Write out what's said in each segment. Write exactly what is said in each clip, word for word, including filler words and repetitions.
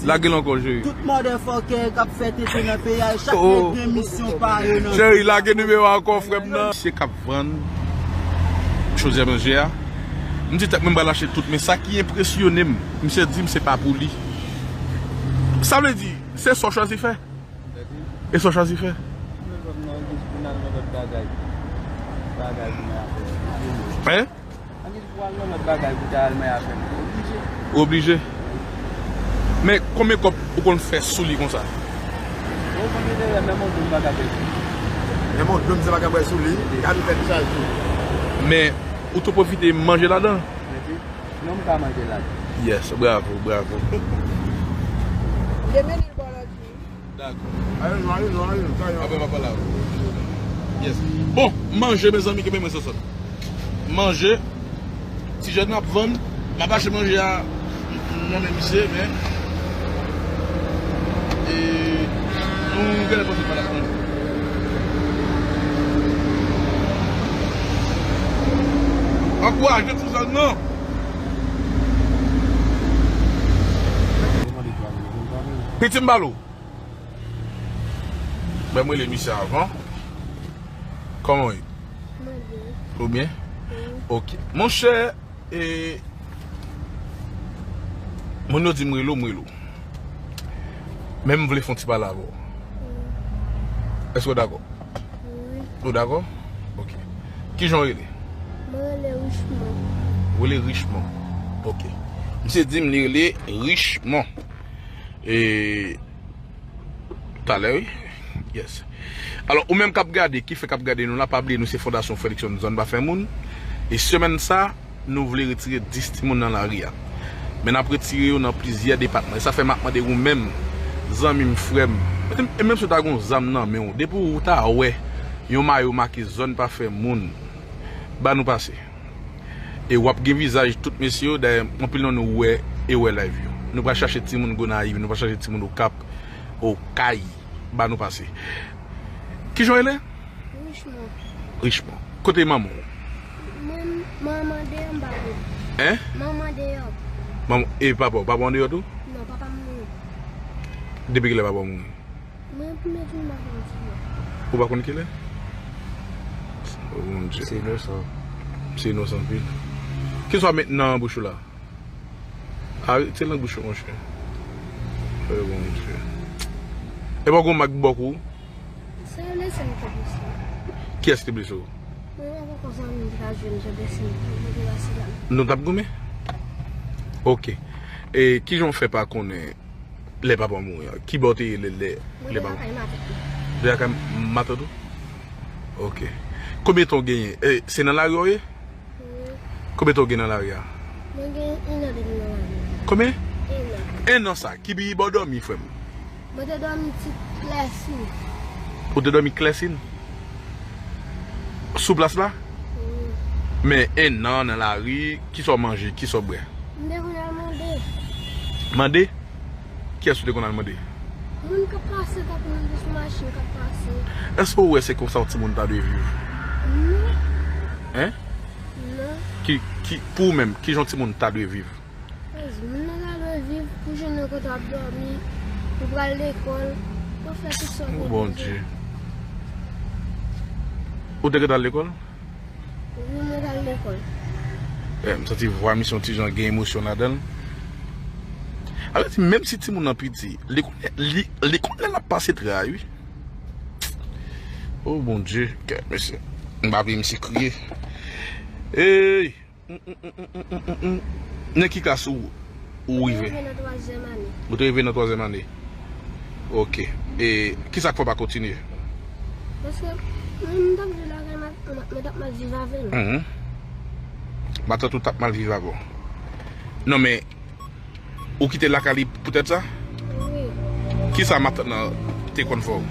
Lage l ankò, cheri. Tout motherfucker k ap fè tete nan peyi a, chak nèg gen misyon pa yo nan peyi a. Cheri, lage nimewo a ankò, frè m nan. Misye k ap vann chodyè manje a. M di tèt mwen m pral achte tout, men sa ki enpresyone m, misye di m se pa pou li. Sa vle di, se sa w chwazi fè? E sa w chwazi fè? Hein? Ann di pou al nan lòt bagay pou ta al mwen afè m. Oblije. Oblije. Men konbyen kòb ou konn fè sou li konsa? Ou konn gen de menm yon doum pa ka fè sou li. Menm yon doum se pa ka fè sou li, ka nou fè chaj tou. Men ou tou pwofite manje ladan? Mèsi. Non, m ka manje ladan. Yes, bravo, bravo. Demen li bò lòt. Dakò. Apre m ap pale avè w. Yes. Bon, manje, mezanmi, kenbe mwen sou sa. Manje. Ti jèn ap vann. M ap achte manje a nan men misye, men, e, nou genlè panse pa la manje. Ankouraje ti jèn nan. Piti m ba l ou. Mwen m rele misye avan. Kòman w ye? Mwen byen. Ou byen? Wi. Ok. Monchè, e, moun yo di m rele w, m rele w. Men m vle fè yon ti pale avè w. Wi. Èske w dakò? Wi. Ou dakò? Ok. Kijan w rele? Mwen rele Richemond. Ou rele Richemond. Ok. Misye di m li rele Richemond. E, Talè, wi. Yes. Alò, ou menm k ap gade, ki fè k ap gade nou la, pa bliye nou se Fondasyon Fredrickson Zòn Pa Fè Moun. E semèn sa, nou vle retire dis timoun nan lari a. Men n ap retire yo nan plizyè depatman. E sa fè m ap mande ou menm, zanmi m, frè m, e menm si w ta gen yon zam nan men w, depi w ta wè yon mayo make Zòn Pa Fè Moun, ba nou pase. E w ap gen vizaj tout mesye yo, dayè, anpil nan nou wè e wè live yo. Nou pral chache timoun Gonayiv, nou pral chache timoun Okap, Okay, ba nou pase. Kijan w rele? Richemond. Richemond. Kote manman w? Mwen, manman deyò, m pa konn. Hein? Manman deyò. Manman, e papa w? Papa w andeyò tou? Non, papa m mouri. Depi kilè papa w mouri? Mwen, premye jou m pa konn kilè. Ou pa konn kilè? Oh, mon Dieu. Se inosan. Se inosan anpil. Kisa w met nan bouch ou la? Arete lang bouch ou, monchè. Oh, mon Dieu. E pa gon mak bòk ou? Se blese m te blese. Kiyès ki te blese w? Mwen avèk yon zanmi m te ka jwe m, te blese m, mwen te pase la. Nou t ap goumen? Ok. E kijan w fè pa konnen lè papa w mouri an? Kibò w te ye lè, lè, lè papa w? Mwen te lakay matant mwen. Ou te lakay matant ou? Ok. Konbyen tan w genyen? E, se nan lari w ye? Wi. Konbyen tan w gen nan lari a? Mwen gen en an depi nan lari a. Konbyen? En an. En an sa, ki bò w dòmi, frè m? Mwen te dòmi ti klèsin. Ou te dòmi klèsin? Sou plas la? Wi. Men en an nan lari, kisa w manje, kisa w bwè? M te konn al mande. Mande? Kiyès ou te konn al mande? Moun k ap pase, tankou moun ki sou machin k ap pase. Èske w wè se konsa yon timoun ta dwe viv? Non. Hein? Non. Ki, ki, pou ou menm, kijan yon timoun ta dwe viv? Moun nan ta dwe viv pou jounen kote w ap dòmi, pou pral lekòl, pou fè tout sa w te bezwen. Oh, Bondye. Ou te gentan al lekòl? Wi, mwen t al lekòl. Eh, m santi vwa misye yon ti jan gen emosyon ladan l. Sa vle di, menm si timoun nan piti, li konnen, li, li konnen l ap pase tray, wi. Oh, Bondye, kè, mesye. M pa vle misye kriye. Ey! Nan ki klas ou, ou rive? Mwen rive nan twazyèm ane. Ou te rive nan twazyèm ane? Ok. E kisa k fè w pa kontinye? Paske mwen, m t ap viv lakay matant mwen, t ap mal viv avè m. Mhm. Matant ou t ap mal viv avè w. Non, men, ou kite lakay li poutèt sa? Wi. Kisa matant nan te konn fè w?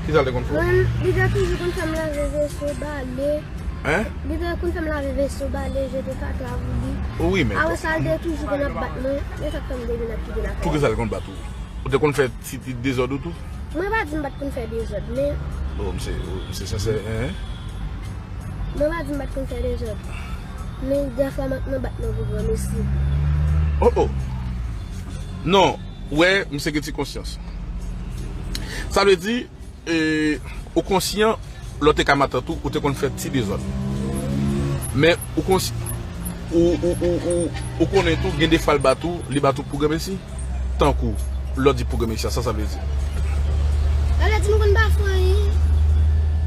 Kisa l te konn fè w? Mwen, li te toujou konn fè m lave veso, bale. Hein? Li te konn fè m lave veso, bale, jete kaka pou li. Wi, men. Apre sa, li te toujou konn ap bat mwen. E sa k fè m te vin ap kite lakay. Poukisa l konn bat ou? Ou te konn fè ti, ti dezòd ou tou? Mwen pa di m pa t konn fè dezòd, men. Oh, misye, oh, misye sensè, hein? Mwen pa di m pa t konn fè dezòd. Men dèfwa m ap nan bat mwen pou granmesi. Oh, oh. Non, wè, misye gen ti konsyans. Sa vle di, e, ou konsyan, lè w te ka matant ou, ou te konn fè ti dezòd. Men, ou konsyan, ou, ou, ou, ou, ou konnen tou, gen de fwa l bat ou, li bat ou pou granmesi. Tankou, lè w di pou granmesi, sa, sa vle di. Sa vle di m konn pa fè anyen.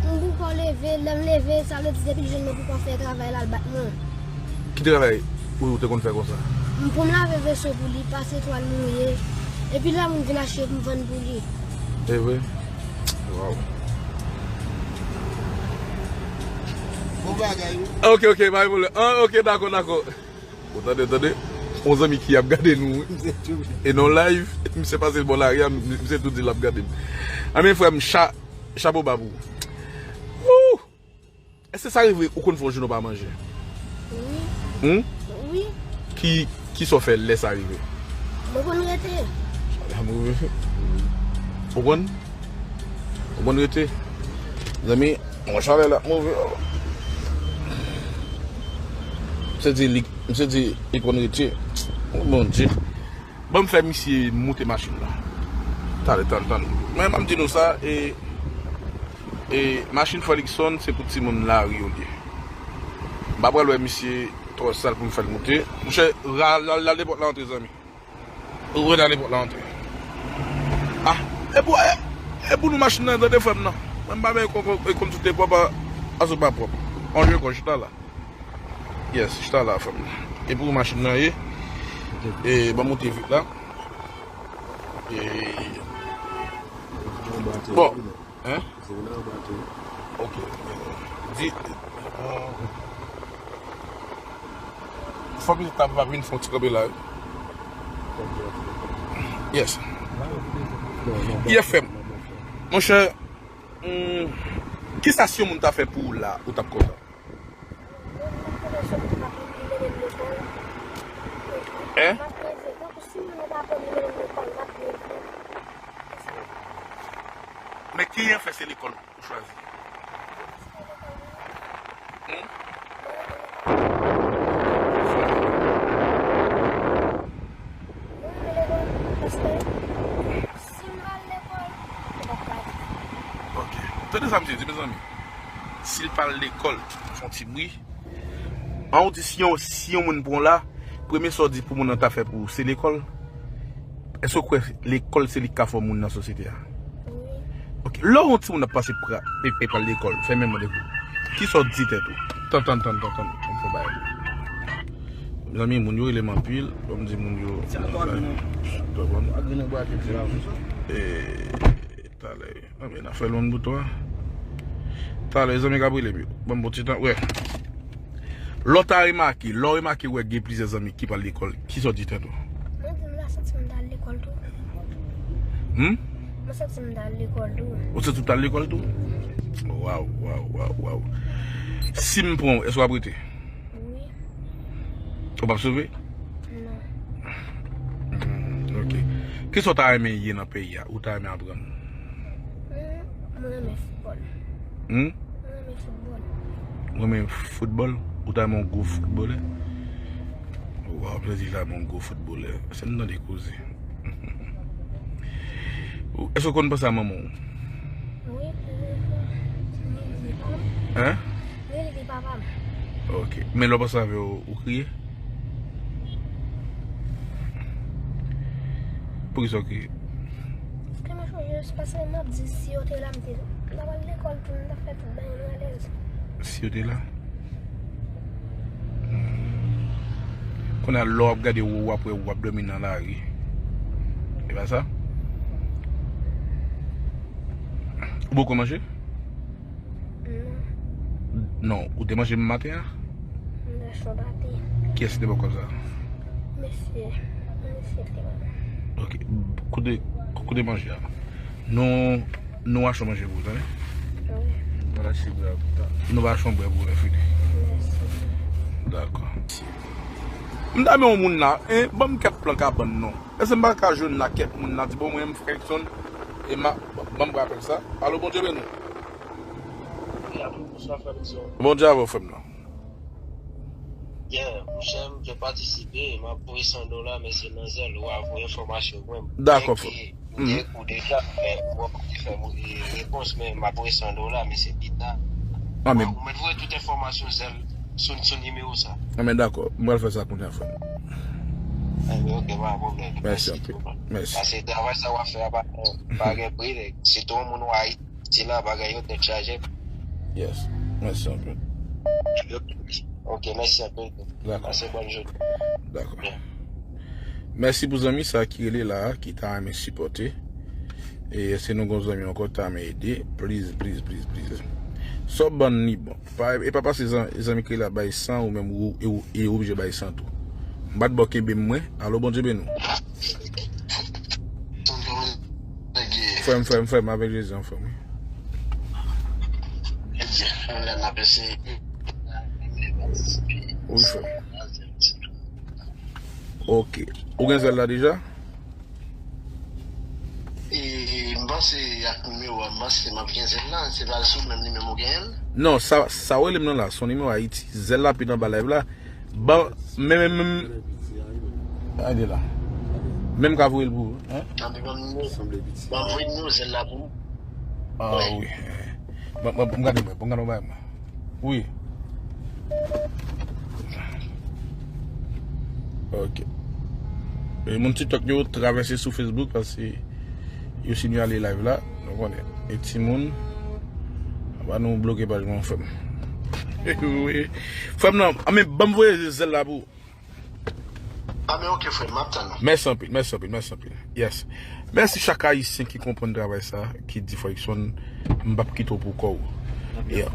M pou kò leve, lè m leve, sa vle di depi l jwenn mwen pou kò fè travay la, l bat mwen. Ki travay ou te konn fè konsa? M pou m lave veso pou li, pase twal mouye. Epi lè moun vin achte pou m vann pou li. E vre? Waw. Bon bagay, wi. Ok, ok, pa gen pwoblèm. Ah, ok, dakò, dakò. Bon, tande, tande. On zanmi ki ap gade nou, wi. E non live, misye pase bò lari a, misye tou di l ap gade m. Anben, frè m, cha, chapo ba pou ou. Woo! Èske sa rive ou konn fè yon jounen w pa manje? Wi. Hmm? Wi. Ki, ki sa w fè lè sa rive? Mwen konn rete. Chalè a move. Ou konn? Ou konn rete? Zanmi, mwen chalè la move. Misye di li, misye di li konn rete. Oh, Bondye. Ban m fè misye moute machin nan. Talè, tann, tann. Men m ap di nou sa, e, e machin Frè Luckson, se pou timoun lari yo l ye. M pa pral wè misye twò sal pou m fè l moute. Monchè, ra-, la, la, nenpòt la antre, zanmi. Ou wè la, nenpòt la antre. Ah, e pou, e, e pou nou machin nan, tande frè m nan. Mwen m pa men kon, kon, kon tout te pwòp, a, a sou pa pwòp. On jwe kon chita la. Yes, chita la, frè m. E pou machin nan ye. E, ban m monte vit la. E, bon, hein? Ok. Di, euh, fò m ta va vin fè yon ti kanpe la, wi. Yes. I F M. Monchè, hmm, kisa si yon moun ta fè pou ou la, ou t ap kontan? Hein? Men ki enfè se lekòl ou chwazi? Hmm? Ok. Tande sa misye di, mezanmi. Si l pa al lekòl, fè yon ti bri. An ou di si yon, si yon moun pran w la, premye sa w di pou moun nan ta fè pou ou, se lekòl. Èske w kwè lekòl se li k ka fè w moun nan sosyete a? Wi. Ok. Lè w wè yon timoun ap pase pra, e, e pral lekòl, fè menm mande pou. Kisa w di tèt ou? Tann, tann, tann, tann, tann. Yon fò bagay. Mezanmi, moun yo rele m anpil. Ban m di moun yo. Talè. Anben, n a fè l yon bout tou a. Talè, zanmi k ap rele m yo. Ban m bon ti tan. Wè. Lè w ta remake, lè w remake wè gen plizyè zanmi ki pral lekòl, kisa w di tèt ou? Mwen di m ta santi m ta al lekòl tou. Hmm? Mwen santi m ta al lekòl tou. Ou santi w ta al lekòl tou? Waw, waw, waw, waw. Si m pran w, èske w ap rete? Wi. Ou p ap sove? Non. Hmm, ok. Kisa w ta renmen ye nan peyi a? Ou ta renmen aprann? Hmm, mwen renmen foutbòl. Hmm? Mwen renmen foutbòl. Ou renmen foutbòl? Ou ta renmen yon gwo foutbolè? Waw, plezi ta renmen yon gwo foutbolè. Se m tande koze. Èske w konn panse a manman w? Wi, wi, wi. Hein? Wi, li papa m. Ok. Men lè w panse avè w, ou kriye? Poukisa w kriye? Paske mwen chonje, se paske m ap di si yo te la, m te, m t ap al lekòl tou, m t ap fè tout bagay mwen alèz. Si yo te la? Hmm. Kounye a, lè w ap gade ou, w ap wè ou ap dòmi nan lari. E pa sa? Ou poko manje? Non. Non, ou te manje maten an? M te achte yon pate. Kiyès ki te ba w kòb sa? Mesye, mesye te ban m. Ok, kote, kote manje a? Nou, nou achte yon manje pou ou, tande? Wi. Nou va achte yon bwè pou ou, tande? Nou va achte yon bwè pou ou lè fini. Mèsi. Dakò. M ta renmen yon moun la, en, ban m kèk plan kabann non. Èske m pa ka jwenn la kèk moun la, di bon, mwen, m Frè Luckson, e ma, ban m bwè avèk sa. Alo, Bondye beni w. Bondye avè w, frè m nan. Yeah, monchè, m te patisipe, m ap voye san dola, men se nan zèl, ou a voye enfòmasyon mwen. Dakò, frè. M gen kou deja, men ou pa fè m repons, men m ap voye san dola, men se pita. Ou mèt voye tout enfòmasyon zèl sou, sou nimewo sa. Anben, dakò. M pral fè sa kounye a, frè m. Anben, ok, pa pwoblèm. Mèsi anpil. Mèsi. Paske travay sa w ap fè a pa, pa gen pri, nèg. Sitou yon moun w Ayiti la, bagay yo tèt chaje. Yes. Mèsi anpil. Ok, mèsi anpil. Dakò. Pase bòn jounen. Dakò. Mèsi pou zanmi sa ki rele la, ki ta renmen sipòte. E si nou gon zanmi ankò ta renmen ede, please, please, please, please. Sa w ban ni bon. Pa, e pa pase zan, zanmi ki rele la bay san ou menm ou, e ou, e ou oblije bay san tou. M pa t ba w kenbe m mwen. Alo, Bondye beni w. Frè m, frè m, frè m, avèk Jezi anfòm, wi. Wi, frè m. Ok. Ou gen zèl la deja? E, m panse ak nimewo a, m panse m ap gen zèl la, se pa sou menm nimewo m ou genyen l? Non, sa, sa w rele m nan la, se yon nimewo Ayiti. Zèl la pi nan ba live la. Ban, men, men, men, gade la. Men m ka voye l pou ou, hein? Anpi ban m, ban m voye nimewo zèl la pou ou. Ah, wi. Ban, ban, ban m gade mwen, ban m gade mwen. Wi. Ok. E moun TikTok yo travèse sou Facebook paske yo sinyale live la. Nou konnen. E timoun, pa nou bloke paj mwen, frè m. Wi. Frè m nan, a men ban m voye zèl la pou ou. A men ok, frè m, m ap tann ou. Mèsi anpil, mèsi anpil, mèsi anpil. Yes. Mèsi chak Ayisyen ki konprann travay sa, ki di Frè Luckson, m p ap kite w pou kò w. Yeah.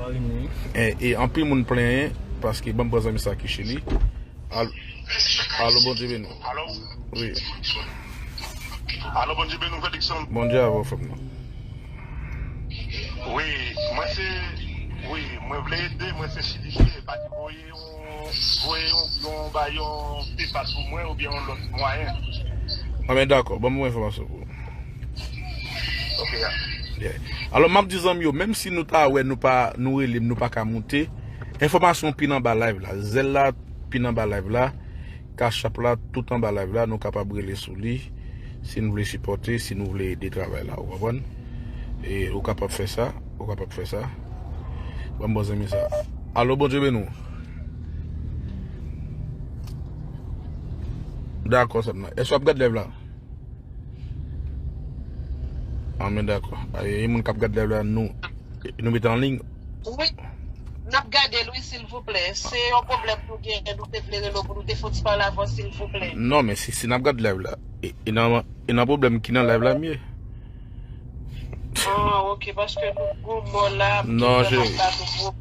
E, e anpil moun plenyen, paske ban m pran zanmi sa ki Chili. Al-, alo, Bondye beni w. Alo? Wi. Alo, Bondye beni w, Frè Luckson. Bondye avè w, frè m nan. Wi, mwen se, wi, mwen vle ede, mwen se Chili, se pa ki voye yon, voye yon, yon, ba yon PayPal pou mwen oubyen yon lòt mwayen. Anben, dakò, ban m yon enfòmasyon pou ou. Ok, ya. Yeah. Alò, m ap di zanmi yo, menm si nou ta wè, nou pa, nou rele m, nou pa ka moute, enfòmasyon pi nan ba live la, zèl la pi nan ba live la, Cash App la, tout anba live la, nou kapab rele sou li. Si nou vle sipòte, si nou vle ede travay la, ou konprann? E ou kapab fè sa, ou kapab fè sa. Ban m bon zanmi sa. Alo, Bondye beni w. Dakò, sè m nan. Èske w ap gad live la? Anben, dakò. Ay, moun k ap gad live la, nou, nou mete an liy. Wi. N ap gade l, wi, silvouplè. Se yon pwoblèm nou genyen, nou te vle rele w pou nou te fè yon ti pale avè w, silvouplè. Non, men si, si n ap gad live la, e, e nan, e nan pwoblèm ki nan live la, m ye. Ah, ok, paske nou gwo mò la, m Non, gen cheri. Nan pa nou gwo.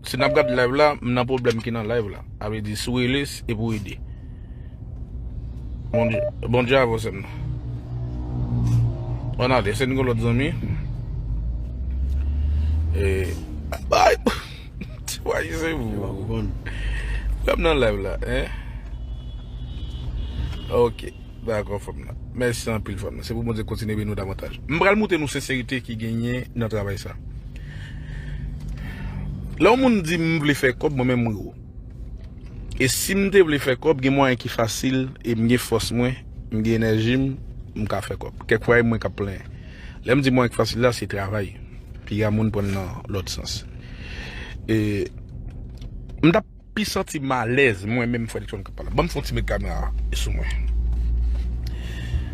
Si n ap gad live la, m nan pwoblèm ki nan live la. A vle di, si w rele, s-, e pou ede. Bondye, Bondye avè w, sè m nan. Ann ale, se n gon lòt zanmi. E, bay, ti wa, se pou. Frè m nan live la, hein? Ok. Dakò, frè m nan. Mèsi anpil, frè m nan. Se pou Bondye kontinye beni w davantaj. M pral montre nou senserite ki genyen nan travay sa. Lè yon moun di m vle fè kòb, mwen menm m ri w. E si m te vle fè kòb, gen mwayen ki fasil, e m gen fòs mwen, m gen enèji m, m ka fè kòb. Kèk fwa, e mwen k ap plenyen. Lè m di mwayen ki fasil la, se travay. Piga moun pran l nan lòt sans. E m t ap pi santi m alèz, mwen menm, Frè Luckson k ap pale. Ban m fè yon ti met kamera sou mwen.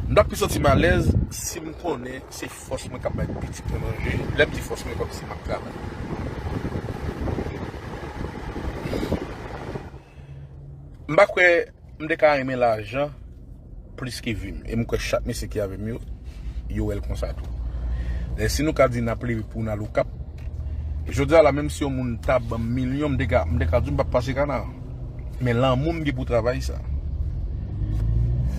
M t ap pi santi m alèz si m konnen se fòs mwen k ap bay pitit mwen manje. Lè m di fòs mwen, kòmsi m ap travay. M pa kwè m te ka renmen lajan plis ke vi m. E m kwè chak mesye ki avè m yo, yo wè l konsa tou. E si nou ka di n ap leve pou n al Okap, jodi a la, menm si yon moun ta ban m milyon, m te ka, m te ka di w m p ap pase Kana. Men lanmou m gen pou travay sa.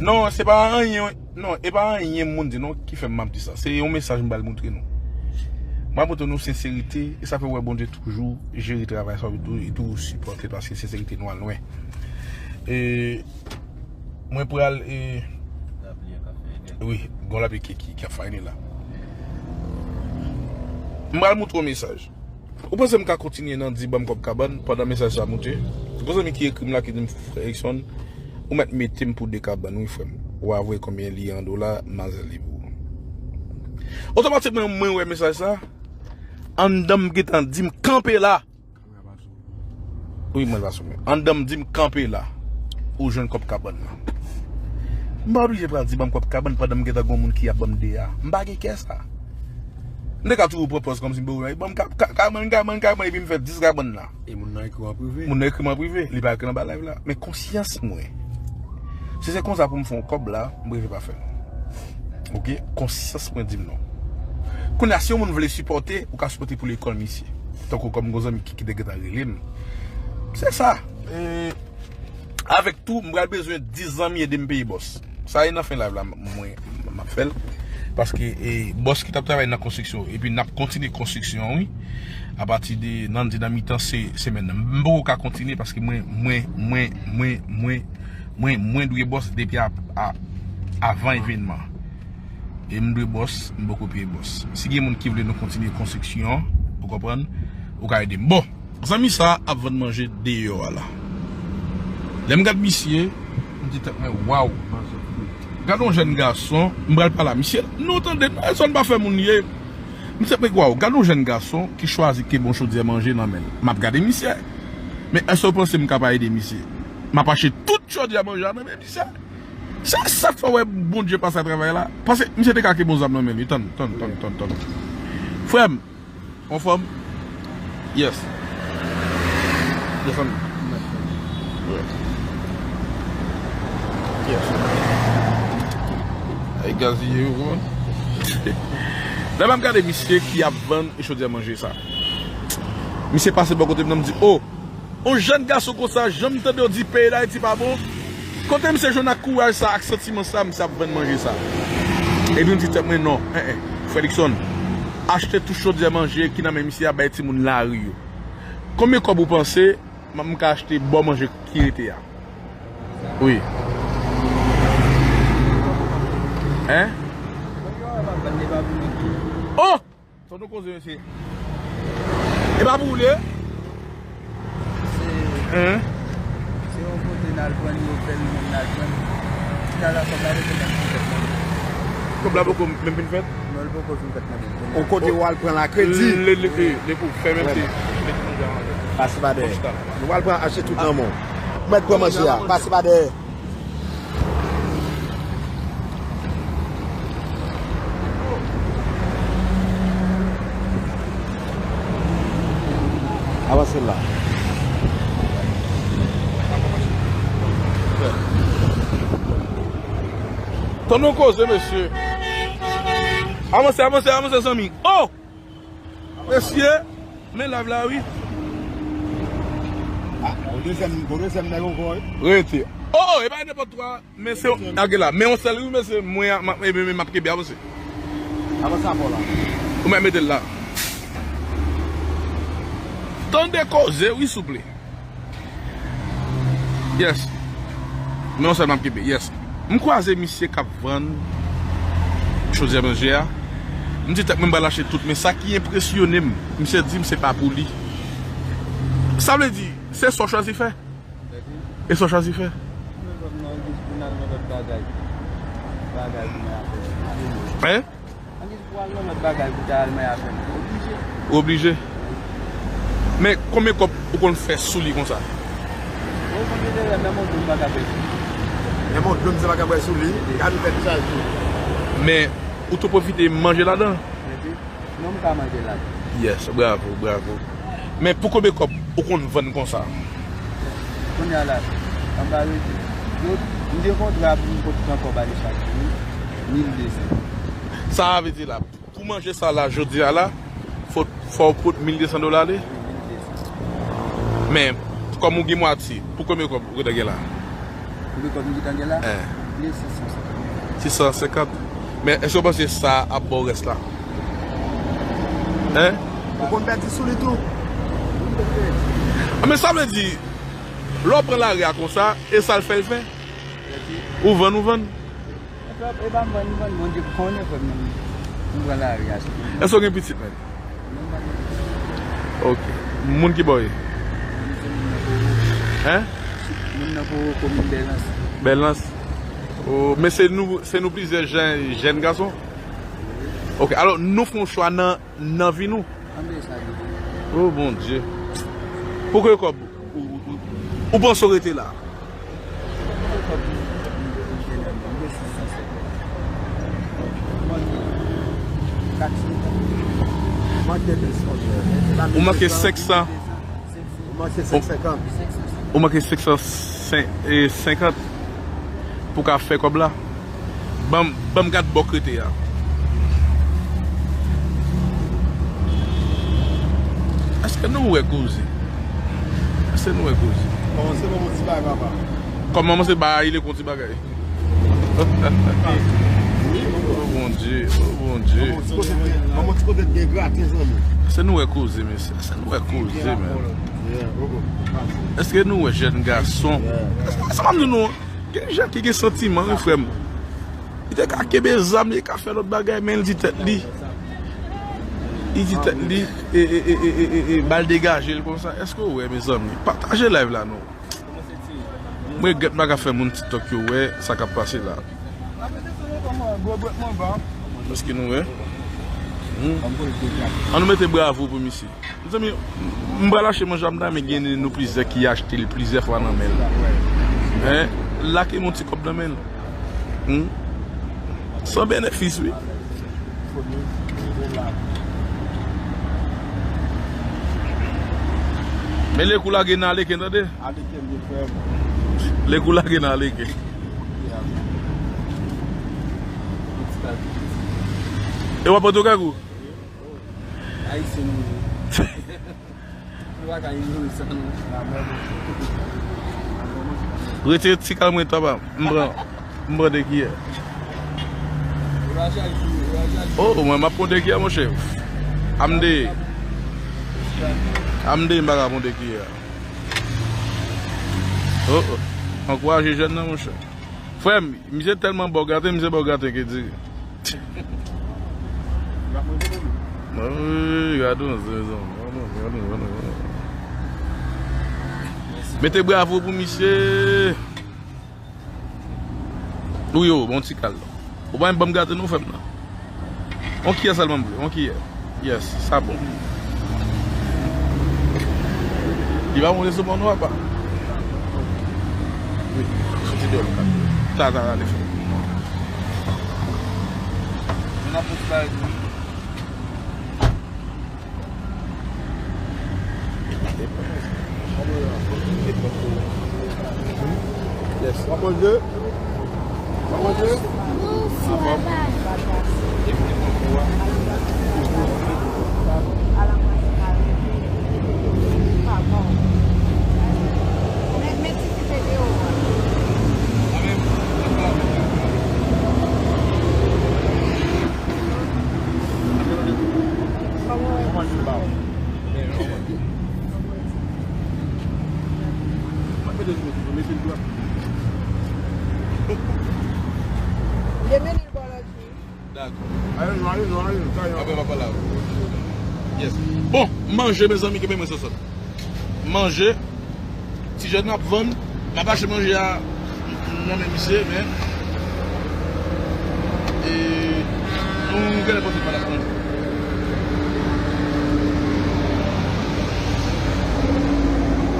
Non, se pa anyen, non, e pa anyen moun di non ki fè m ap di sa. Se yon mesaj m pral montre nou. M ap montre nou senserite, e sa fè w wè Bondye toujou jere travay sa, e tou, e toujou sipòte, paske senserite nou al lwen. E, Mwen pral, e, wi, gon lapli ki, ki, ki ap fayne la. M pral montre w mesaj. Ou panse m ka kontinye nan di ban m kòb kabann pandan mesaj sa moute? Gon zanmi ki ekri m la ki di m, "Frè Erickson, ou mèt mete m pou de kabann, wi, frè m. Ou a voye konbyen li an dola, m a zèle pou ou." Otomatikman, mwen wè mesaj sa, anndan m gentan di m, "Kanpe la!" Wi, mwen pa sou mwen. Anndan m di m, "Kanpe la." Ou jwenn kòb kabann nan. M pa oblije pral di ban m kòb kabann pandan m gentan gon moun ki ap ban m de a. M pa gen kè sa. M te ka toujou pran pòz kòmsi m bon, ban m ka- ka- kabann, kabann, kabann, epi m fè dis kabann la. E moun nan ekri w an prive. Moun nan ekri m an prive, li pa ekri m anba live la. Men konsyans mwen. Si se konsa pou m fè yon kòb la, m prefere pa fè l. Oke? Konsyans mwen di m non. Kounye a, si yon moun vle sipòte, ou ka sipòte pou lekòl misye. Tankou kòm gon zanmi ki, ki te gentan rele m. Se sa. E, avèk tou, m pral bezwen dis zanmi ede m peye bòs. Sa e nan fen live la, m- mwen, m ap fè l. Paske, e, bòs ki t ap travay nan konstriksyon, epi n ap kontinye konstriksyon an, wi. Apati de, nan, de nan mitan se, semèn nan. M poko ka kontinye paske mwen, mwen, mwen, mwen, mwen, mwen, mwen dwe bòs depi a, a, avan evènman. E m dwe bòs, m poko peye bòs. Si gen moun ki vle nou kontinye konstriksyon, ou konprann, ou ka ede m. Bon, zanmi sa ap vann manje deyò a la. Lè m gad misye, m di tèt mwen, "Waw! Gad yon jèn gason, m pral pale a misye, nou tande, nou, Edson pa fè moun ye." M di tèt mwen, "Waw, gad yon jèn gason ki chwazi kenbe yon chodyè manje nan men l." M ap gade misye. Men èske w panse m ka pa ede misye? M ap achte tout chodyè manje a nan men misye. Se sa k fè w wè Bondye pase a travay la. Paske misye te ka kenbe yon zam nan men li. Tann, tann, tann, tann, tann. Frè m, anfòm? Yes. Desann. Yes. Ay, gaziye yo, kòman? Lè m ap gade misye ki ap vann chodyè manje sa. Misye pase bò kote m nan, m di, "O, yon jèn gason konsa, jan m tande w di peyi Dayiti pa bon, kote misye jwenn ak kouraj sa, ak santiman sa, misye ap vann manje sa?" Epi m di tèt mwen, "Non, en, en, frè Dickson, achte tout chodyè manje ki nan men misye a bay timoun lari yo. Konbyen kòb ou panse m, m ka achte bò manje ki rete a?" Wi. Hein? Oh! Sa w koze, mesye? E pa pou ou li ye? Se, hein? Se yon kote n al pran li, yo fè l, nou menm n al pran li. Talè kòb la poko menm fin fèt, non. Kòb la poko menm fin fèt? Non, li poko fin fèt, non. Yon kote w al pran la kredi. Le, le, le, le pou fèmen, se, le pou fèmen. Pase pa dèyè. Nou al pran, achte tout nan men w. Mèt pran manje a. Pase pa dèyè. Avanse la. Tann yon koze, mesye. Avanse, avanse, avanse, zanmi. Oh! Mesye, men live la, wi. Ah, gon dezyèm, gon dezyèm nèg ankò, wi. Rete. Oh, oh, e pa nenpòt twa, men se, a gen la. Men yon sèl, wi, mesye, mwen, m ap, m ap kenbe, avanse. Avanse avè w la. Ou mèt mete l la. Tande koze, wi, souple. Yes. Men yon sèl m ap kenbe. Yes. M kwaze misye k ap vann chodyè manje a. M di tèt mwen m pral achte tout, men sa ki enpresyone m, misye di m se pa pou li. Sa vle di, se sa w chwazi fè? E sa w chwazi fè? Hein? Angiz pou al nan lòt bagay pou ta al mwen avè m. Ou oblije. Ou oblije. Men konbyen kòb ou konn fè sou li konsa? Ou konn mete lè menm yon dlo m pa ka fè sou li. Menm yon dlo m se pa ka bwè sou li. Gade ou fè chaj tou. Men ou tou pwofite manje ladan? Mete. Non, m ka manje ladan. Yes, bravo, bravo. Men pou konbyen kòb ou konn vann konsa? Kounye a la, anba rete. Yo, m gen kontra pou m pot pran kòb ale chak jou, wi. Mil de san. Sa a vle di la, pou manje sa la, jodi a la, fò, fò w pot mil de san dola ale? Wi, mil de san. Men, kòm ou gen mwatye, pou konbyen kòb ou gentan gen la? Konbyen kòb m gentan gen la? Eh. Mil sis san senkant. Sis san senkant? Men, èske w panse sa ap ba w rès la? Hein? Ou konn pèdi sou li tou. Ah, men sa vle di, lè w pran lari a konsa, e sa l fè l fè? Ou vann, ou vann. E pa, e pa m vann, m vann, Bondye konnen, frè m, m pran lari a sou mwen. Èske w gen pitit, menm? Non, m pa gen pitit. Ok. Moun ki ba w ye? Moun se moun nan Kowo. Hein? Moun nan pou komin Bèlans. Bèlans. Oh, men se nou, se nou plizyè jèn, jèn gason? Ok, alò nou fè yon chwa nan, nan vi nou? Anbe sa li. Oh, Bondye. Pou ke kòb? Ou, ou, ou, ou panse w rete la? Ou manke senk san. Ou manke senk senkant. Ou manke senk san senkant pou ka fè kòb la. Ban m, ban m gad bò k rete a. Èske nou wè koze? Èske nou wè koze? Kòmanse ban m yon ti bagay, papa. Kòmanse ba li yon ti bagay. Oh Bondye, oh Bondye. Ban m yon ti kote, ban m yon ti kote gen graten, zanmi. Èske nou wè koze, mesye? Èske nou wè koze, men? Èske nou wè jèn gason? Èske, èske m ap di nou, gen jèn ki gen santiman, wi, frè m. Li te ka kenbe zam li, li ka fè lòt bagay, men li di tèt li. Li di tèt li, e, e, e, ba l degaje l konsa. Èske w wè, mezanmi? Pataje live la, non. Mwen regrèt m pa ka fè moun TikTok yo wè sa k ap pase la. Èske nou wè? Hmm? An nou mete bravo pou misye. Mezanmi, m pral achte manje a m la, men gen nou plizyè ki achte l plizyè fwa nan men l. Hein? Lage yon ti kòb nan men l. Hmm? San benefis, wi. Men lè kou lage nan aleken, tande? Aleken, wi, frè m. Lè kou lage nan aleken. E w ap pote w kay ou? Ayisyen nou ye. Nou pa ka inyore sa, non. Retire ti kal mwen, papa. M pran, m pran de kiyè. Oh, mwen, m ap pran de kiyè, monchè. Amde. Amde, m pa ka pran de kiyè. Oh, oh. Ankouraje jèn nan, monchè. Frè m, misye tèlman bò graten, misye bò graten ke di. Wi, gade yon zen, zen. Mete bravo pou misye. Wi, yo, bon ti kal. Ou pa menm ban m gate non, frè m nan. Yon kiyè sèlman m vle, yon kiyè. Yes, sa bon. Li pa monte sou mòn non, papa. Wi, soti deyò. Ta, ta, ta, ale fè. Moun ap pous la, wi. Yes. W ap manje? W ap manje? Dakò. Apre m ap pale avè w. Yes. Bon, manje, mezanmi, kenbe mwen sou sa. Manje. Ti jèn ap vann. M ap achte manje a nan men misye, men. E nou genlè pote pa la manje.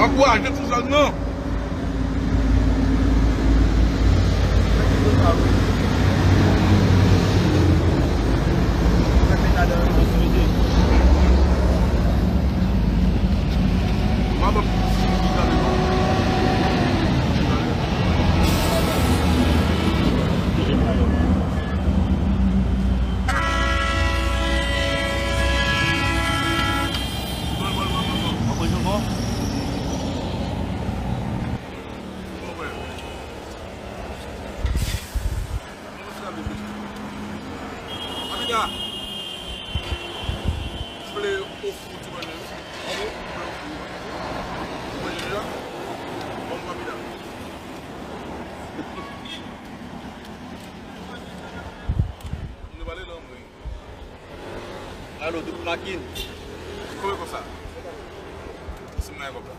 Ankouraje ti jèn nan. Anmida, m vle ofri w ti manje wi. Ou vle ofri w ti manje deja? Ban m Anmida. M te pale nan mwen. Alo, tout makin. Kòman konsa? Si mwen kòb la.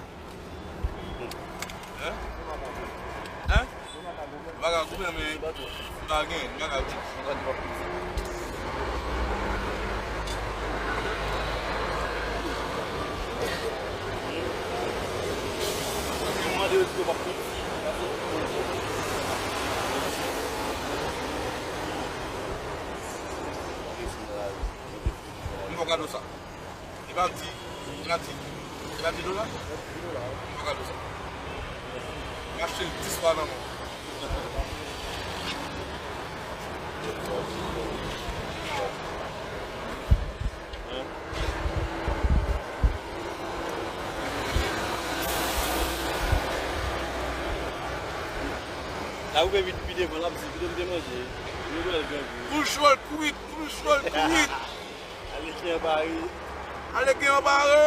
Bagay goumen, men m pa gen, m pa ka di. M fè w kado sa. Li pa di, li pa di, li pa di dola? M fè w kado sa. M achte l dis fwa nan men w. La ou vin pi devan, l ap di, "Kite m te manje." Li wè l gen gou. Pou chòl kwit, pou chòl kwit. Ale gen anpare. Ale gen anpare.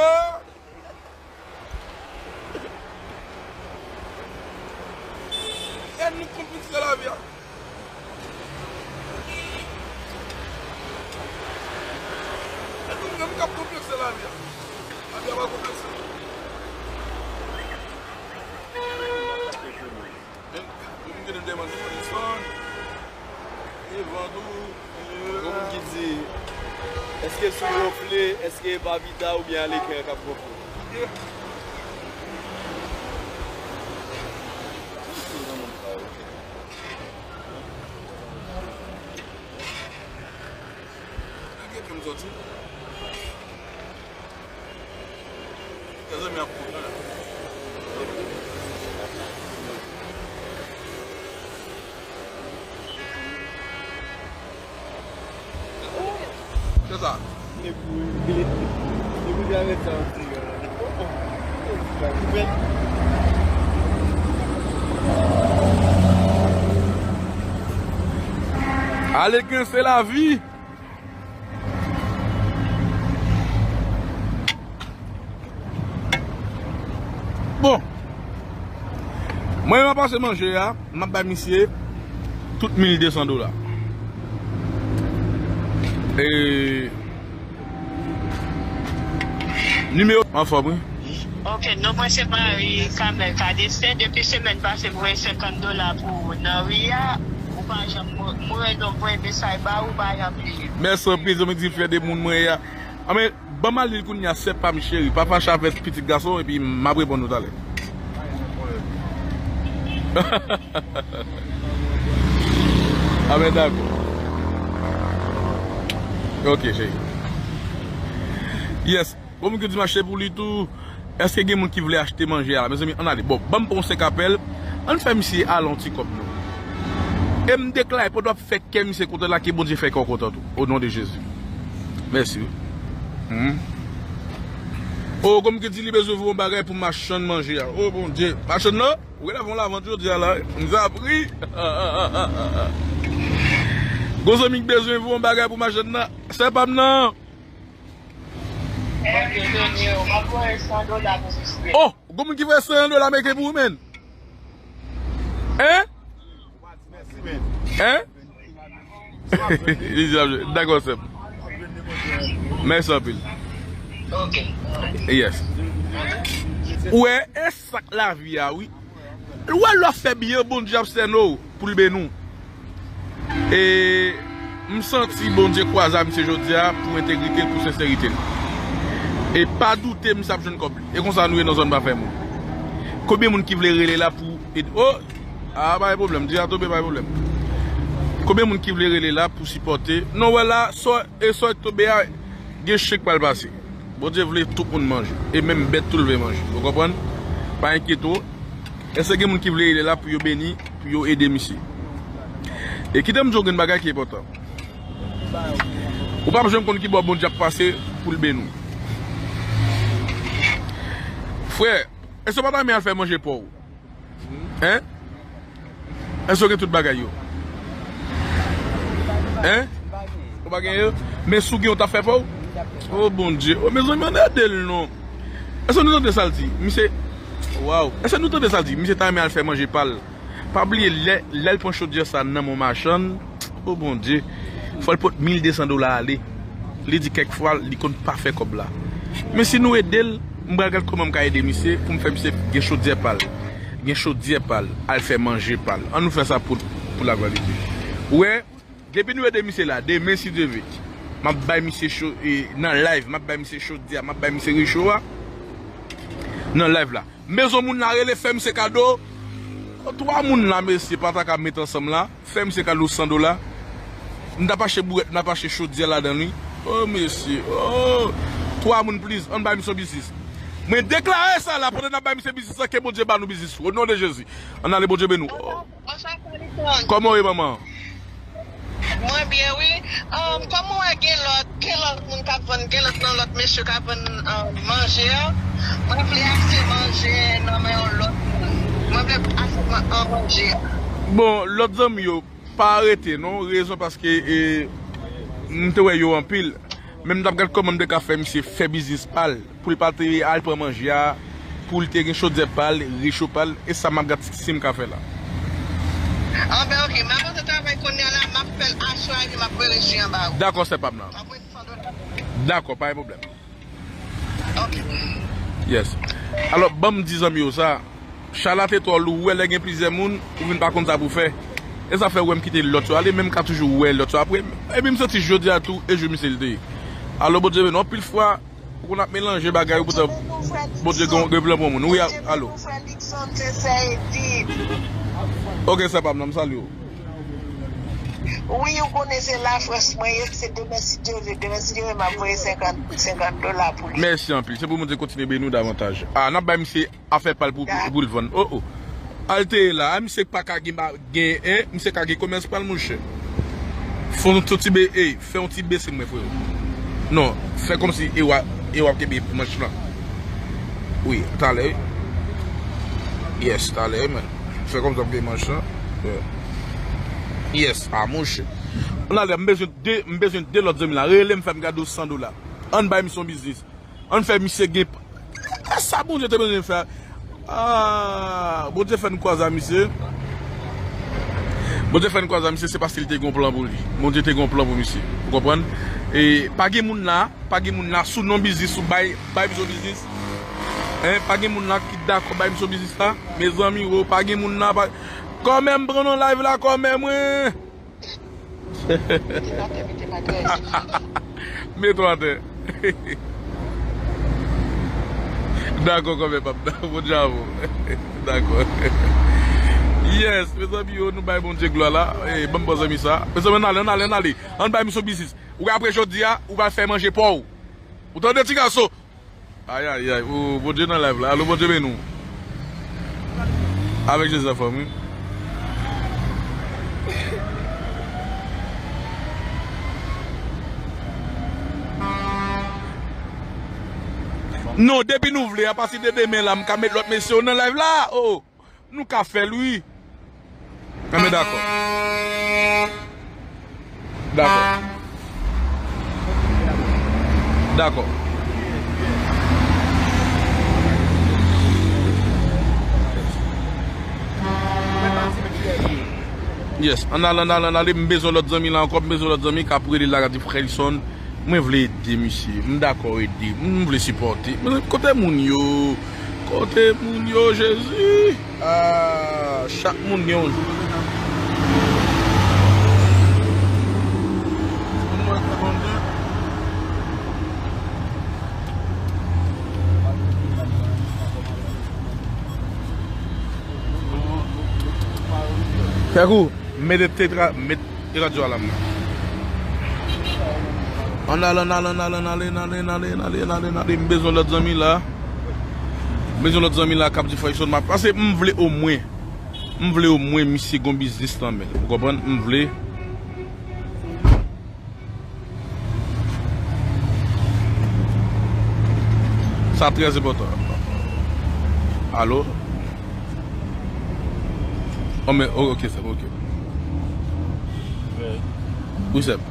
Èd nou konplekse lavi a. Èd nou menm k ap konplekse lavi a. Lavi a pa konplekse. Gen moun ki te demann nou, Edson. Evan tou. Gen moun ki di, èske sou gonfle, èske e pa pita oubyen aleken an k ap gonfle? Gade pou m soti. Mezanmi ap kontan la. Se sa. Aleken se lavi. Bon. Mwen, m ap pase manje a, m ap bay misye tout mil de san dola. E, nimewo, anfòm, wi. Ok, non mwen se Marie Kamel Cadestin. Depi semèn pase, m voye senkant dola pou ou nan ri a. Ou pa janm, mwen, mwen, non, mwen mesaj ba ou, ou pa janm li. Mèsi anpil, zanmi di fè de moun mwen ye a. Anben, ban m al li l kounye a, sè pa m cheri. Pa fache avèk pitit gason, epi m ap reponn ou talè. Anben, dakò. Ok, cheri. Yes. Bon, moun ki di m achte pou li tou. Èske gen moun ki vle achte manje a la? Mezanmi, ann ale. Bon, ban m pran yon senk apèl. Ann fè misye ale yon ti kòb non. E m deklare, pandan w ap fè kè misye kontan la, ke Bondye fè kè w kontan tou. O non de Jezi. Mèsi, wi. Hmm. O, kòm ki di li bezwen voye yon bagay pou machann manje a. O, Bondye. Machann nan, ou gen avè yon lavant jodi a la. M sa pri. Gon zanmi ki bezwen voye yon bagay pou machann nan. Sè pa m nan. Oh, gon moun ki voye san dola mete pou ou, menn. Hein? Hein? Dakò, sè m. Mèsi anpil. Yes. Ou wè, e sa k lavi a, wi. Ou wè lè w fè byen, Bondye ap sènen w pou l beni w. E m santi Bondye kwaze a misye jodi a pou entegrite l, pou senserite l. E pa doute, misye ap jwenn kòb li. E konsa nou ye nan zòn pa fè moun. Konbyen moun ki vle rele la pou ede? Oh! Ah, pa gen pwoblèm, di a tonbe, pa gen pwoblèm. Konbyen moun ki vle rele la pou sipòte? Non, wè la, sò, e sò k tonbe a, gen chen k pral pase. Bondye vle tout moun manje. E menm bèt tou l vle manje. Ou konprann? Pa enkyete w. Èske gen moun ki vle rele la pou yo beni, pou yo ede misye? E kite m di w gen bagay ki enpòtan. Ou p ap janm konn ki bò Bondye ap pase pou l beni w. Frè, èske w pa ta renmen al fè manje pa w? Hein? Èske w gen tout bagay yo? Hein? Ou pa gen yo? Men si w gen yo, w t ap fè pa w? Oh, Bondye. Oh, mezanmi, ann ede l non. Èske nou tande sa l di? Misye, waw. Èske nou tande sa l di? Misye ta renmen al fè manje pa l. Pa bliye, lè, lè l pran chodyè sa nan men yon machann, oh, Bondye, fò l pot mil de san dola ale. Li di kèk fwa, li konn pa fè kòb la. Men si nou ede l, m pral gad kòman m ka ede misye pou m fè misye gen chodyè pa l. gen chodyè pa l, al fè manje pa l. Ann nou fè sa pou, pou laglwa de Dye. Ou wè, depi nou ede misye la, demen si Dye vle, m ap bay misye cho, e, nan live, m ap bay misye chodyè, m ap bay misye recho a nan live la. M bezwen moun la rele, fè misye kado. Twa moun la, mesye, pa ta ka met ansanm la. Fè misye kado san dola. M t ap achte bourèt, m t ap achte chodyè ladan li. Oh, mesye. Oh. Twa moun, please. Ann bay misye yon biznis. Mwen deklare sa la, pandan n ap bay misye biznis la, ke Bondye ba nou biznis. O non de Jezi. Ann ale, Bondye beni w. Bonswa, Carlton. Kòman w ye, manman? Mwen byen, wi. Um, kòman w wè gen lòt, gen lòt moun k ap vann, gen lòt nan lòt mesye k ap vann, um, manje a? Mwen vle achte manje nan men yon lòt moun. Mwen vle achte man-, an manje a. Bon, lòt zanmi yo, pa rete non, rezon paske, e, m te wè yo anpil. Men m t ap gad kòman m te ka fè misye fè biznis pa l, pou l pa te al pran manje a, pou l te gen chodyè pa l, recho pa l, e sa m ap gad si m ka fè la. Anben, oke, m ap antre travay kounye a la, m ap fè l aswè a, epi m ap rele Jwi anba ou. Dakò, sè pa m nan. M ap mete san dola. Dakò, pa gen pwoblèm. Oke. Yes. Alò, ban m di zanmi yo sa. Chala te twò lou, ou wè lè gen plizyè moun, ou vin pa konn sa pou fè. E sa fè ou wè m kite lòt yo ale, men m ka toujou wè lòt yo apre. Epi m santi jodi a tou, e jwi misye l te ye. Alo, Bondye beni w, anpil fwa, ou konn ap melanje bagay ou poutan Bondye gen, gen plan pou moun. Wi, a-, alo. Ok, sè pa m nan, m salye w. Wi, ou konnen se Lafrans mwen ye, se demen si Dye vle, demen si Dye vle, m ap voye senkant, senkant dola pou li. Mèsi anpil. Se pou Bondye kontinye beni w davantaj. A, n ap bay misye afè pa l pou, pou, pou l vann. Oh, oh. Al te ye la, a, misye pa ka gen, ba, gen, en, misye ka gen komès pa l, monchè. Fè yon ti be, ey, fè yon ti bese mwen, frè. Non, fè kòmsi e w ap, e w ap kenbe manch lan. Wi, talè, wi. Yes, talè, wi, man. Fè kòmsi w ap kenbe manch lan. Yeah. Yes, a, monchè. Ann ale, m bezwen de, m bezwen de lòt zanmi la. Rele m, fè m gade w san dola. Ann bay misye yon biznis. Ann fè misye gen. E sa Bondye te bezwen fè. Ah, Bondye fè n kwaze a misye. Bondye fè n kwaze a misye, se paske li te gen yon plan pou li. Bondye te gen yon plan pou misye. Ou konprann? E pa gen moun la, pa gen moun la sou non biznis ou bay, bay misye yon biznis. Hein, pa gen moun la ki dakò bay misye yon biznis la. Mezanmi, wo, pa gen moun la, pa, kòmè m pran nan live la, kòmè mwen. Mete w atè, mete m atè. Mete w atè. Dakò, kòmè pap. Bon djavo. Dakò. Yes, mezanmi yo, nou bay Bondye glwa la. E, ban m bon zanmi sa. Mezanmi, ann ale, ann ale, ann ale. Ann bay misye yon biznis. Ou apre jodi a, ou va fè manje pa w. Ou tande, ti gason? Ayayay, o, Bondye nan live la. Alo, Bondye beni w. Avèk Jezi anfòm, wi. Non, depi nou vle, apati de demen la, m ka met lòt mesye yo nan live la. O. Nou ka fè l, wi. Enben, dakò. Dakò. Dakò. Yes, ann ale, ann ale, ann ale. M bezwen lòt zanmi la ankò, m bezwen lòt zanmi k ap rele la, k ap di, Frè Elson, mwen vle ede misye. M dakò ede. M vle sipòte. Men kote moun yo? Kote moun yo, Jezi? Ah, chak moun gen yon jou. Kèk ou, mete tetra, met E radyo a la, mwen. Ann ale, ann ale, ann ale, ann ale, ann ale, ann ale, ann ale, ann ale, ann ale. M bezwen lòt zanmi la. M bezwen lòt zanmi la k ap di Frè Elson m ap pase. M vle omwen. M vle omwen misye gon biznis nan men l. Ou konprann? M vle. Sa trè enpòtan. Alo? Oh, men, oh, ok, sè m, ok. Wi, sè m.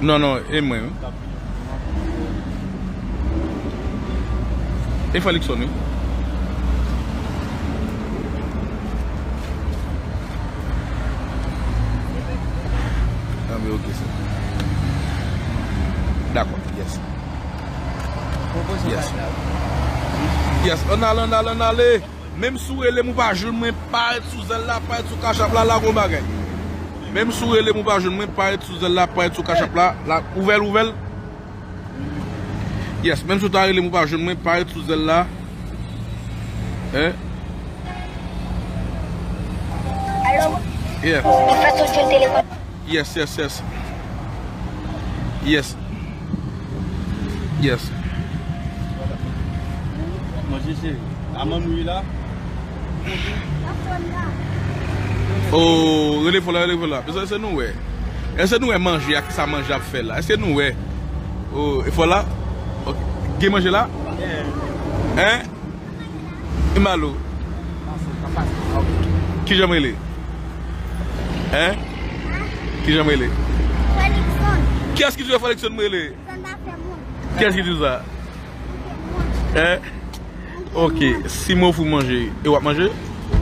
Non, non, e mwen, wi. E Frè Luckson, wi. Ah, men ok, sè. Dakò, yes. Yes. Yes, ann ale, ann ale, ann ale. Menm si w rele m ou pa jwenn mwen, parèt sou zèl la, parèt sou Cash App la, la gon bagay. Menm si w rele m ou pa jwenn mwen, parèt sou zèl la, parèt sou Cash App la, la, ouvè l, ouvè l. Yes, menm si w ta rele m ou pa jwenn mwen, parèt sou zèl la. Hein? Alo? Yeah. Mwen fè sot jwenn telefòn. Yes, yes, yes. Yes. Yes. Manje cheri. A manmouye la. Oh, rele fò la, rele fò la. Pèsonn, èske nou wè? Èske nou wè manje a, kisa manje ap fè la? Èske nou wè? Oh, e fò la? Ok. Gen manje la? Hein? E malo? Kijan m rele? Hein? Kijan m rele? Felixson. Kiyès ki di w Felixson m rele? Kiyès ki di w sa? Hein? Ok, si mwen ofri w manje, e w ap manje?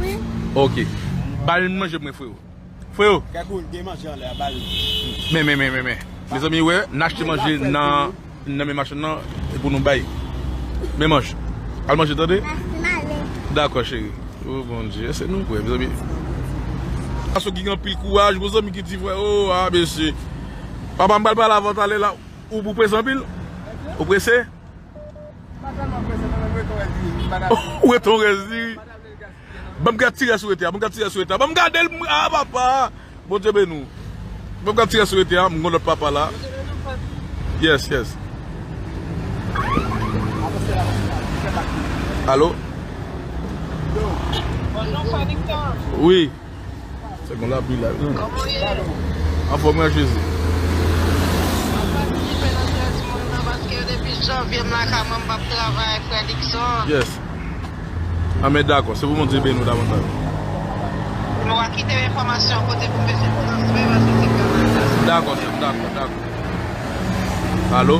Wi. Ok. Ba l manje mwen, freo. Freo. Kèk ou gen manje anlè a, ba l. Men, men, men, men, men. Mezanmi, wè, n achte manje nan, nan men machann nan, e pou nou bay. Men manje. Al manje, tande? Dakò, cheri. Oh, Bondye, se nou kwè, mezanmi. Gason ki gen anpil kouraj, mezanmi, ki di, frè, oh, ah, mesye. Papa, m pral pale avè w talè la. Ou, ou prese anpil? Ou prese? Ou rete yon rès diri. Ban m gad ti rès ou rete a, ban m gad ti rès ou rete a. Ban m gade l, ah, papa. Bondye beni w. Ban m gad ti rès ou rete a, m gon lòt papa la. Yes, yes. Alo? Wi. Se konn lapli la. Kòman w ye? Anfòm, wi, Jezi. M ap patisipe nan tèt moun nan paske depi janvye m lakay mwen, m p ap travay, frè Dickson. Yes. Anben, dakò. Se pou Bondye beni w davantaj. Mwen va kite enfòmasyon kote pou m bezwen transfè paske se Kanada. Dakò, sè m, dakò, dakò. Alo?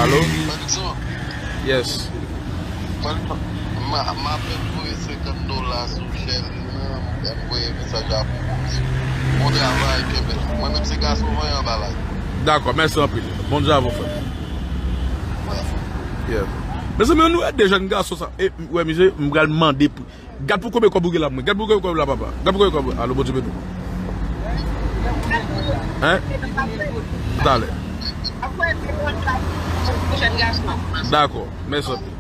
Alo? Frè Dickson. Yes. Mwen, m, m ape voye senkant dola sou Sherline nan, m voye mesaj la pou ou. Bon travay, kenbe la. Mwen menm se gason vanyan anba la. Dakò, mèsi anpil. Bondye avè w, frè. Yeah. Mezanmi, nou wè de jèn gason sa. E, wè, mizè, m pral mande pou, gad pou konbyen kòb ou gen la pou mwen. Gad pou konbyen kòb la, papa. Gad pou konbyen kòb. Alo, Bondye beni w. Hein? Talè. Dakò, mèsi anpil.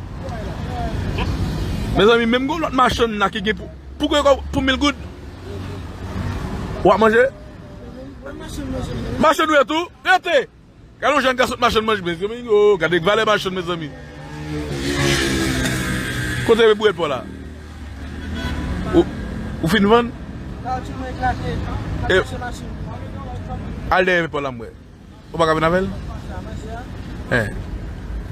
Mezanmi, menm gon lòt machann la ki gen pou, pou, pou, pou mil goud. W ap manje? Machann ou ye tou? Rete! Gade yon jèn gason machann manje, mezanmi. Oh, gade valè machann, mezanmi. Kote bwèt pa w la? Ou, ou fin vann? E, al dèyè bwèt pa w la, m wè. Ou pa ka vin avè l? Hein.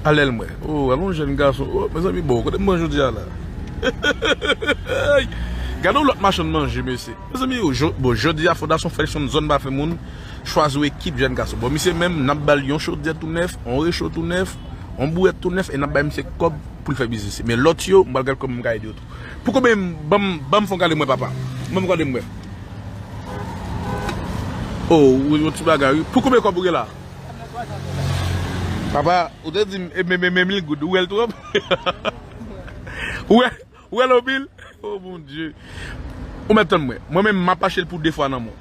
Al dèyè l, m wè. Oh, al yon jèn gason. Oh, mezanmi, bon, kote m pran jodi a la? Gade yon lòt machann manje, mesye. Mezanmi, yo, jo-, bon, jodi a, Fondasyon Felixson Zòn Pa Fè Moun chwazi yon ekip jèn gason. Bon, misye menm, n ap ba l yon chodyè tou nèf, yon recho tou nèf, yon bwèt tou nèf, e n ap bay misye kòb pou l fè biznis. Men lòt yo, m pral gade kòman m ka ede yo tou. Pou konbyen, ban m, ban m fè w gade mwen, papa. Ban m gade mwen. Oh, ou yon ti bagay, wi. Pou konbyen kòb ou gen la? Papa, ou te di m, e, men, men, men mil goud, ou wè l twòp? Ou wè? Ou wè l anpil? Oh, Bondye. Ou mèt tann mwen. Mwen menm, m ap achte l pou de fwa nan men w.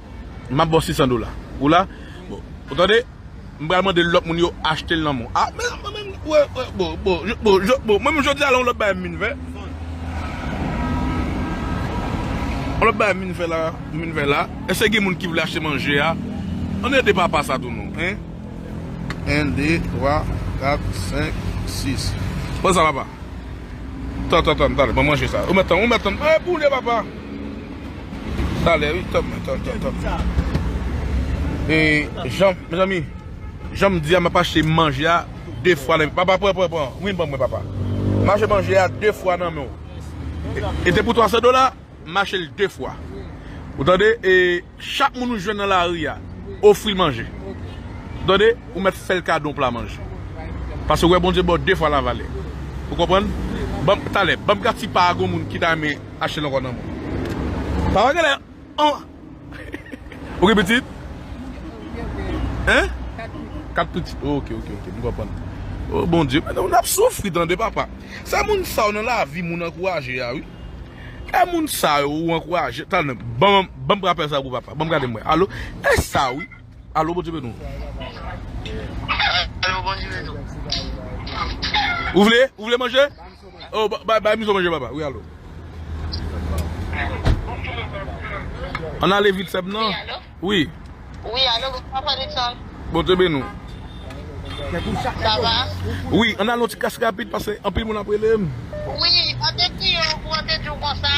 M ap ba w sis san dola. Ou la? Bon. Ou tande? M pral mande lòt moun yo achte l nan men w. Ah, men, men, men, wè, wè, bon, bon, bon, bon, mwen menm jodi a la, yon lòt bagay m vin fè. Yon lòt bagay m vin fè la, m vin fè la. Èske gen moun ki vle achte manje a? Ann ede papa sa tou non, hein? En, de, twa, kat, senk, sis. Pran sa, papa. Tan, tan, tan, talè, ban m ranje sa. Ou mèt tann, ou mèt tann. E, boule, papa. Talè, wi, tann, tann, tann, tann. E, jan, mezanmi, jan m di a, m ap achte manje a de fwa nan, papa, pran, pran, pran. Wi, ban mwen, papa. M achte manje a de fwa nan men w. E, e te pou twa san dola? M achte l de fwa. Ou tande? E chak moun ou jwenn nan lari a, ofri l manje. Ou tande? Ou mèt fè l kado yon pla manje. Paske ou wè Bondye ba w de fwa lavalè. Ou konprann? Ban m, talè, ban m gad si pa gon moun ki ta renmen achte l ankò nan men w. Papa genlè, an, ou gen pitit? Hein? Kat pitit. Ok, ok, ok. M konprann. Oh, Bondye, men nou n ap soufri, tande, papa. Se moun sa yo nan lavi moun ankouraje a, wi. E moun sa yo ou ankouraje. Tann, ban, ban m rapèl sa pou papa. Ban m gade mwen. Alo? E sa, wi. Alo, Bondye beni w. Alo, Bondye beni w. Ou vle? Ou vle manje? Oh, ba, ba, ba, mizon manje, papa. Wi, alo. Ann ale vit, sè m nan. Wi, alo? Wi. Wi, alo, papa Nixon. Bondye beni w. Sa va? Wi, ann al yon ti kras rapid, paske anpil moun ap rele m. Wi, an te kriye w pou an te di w konsa,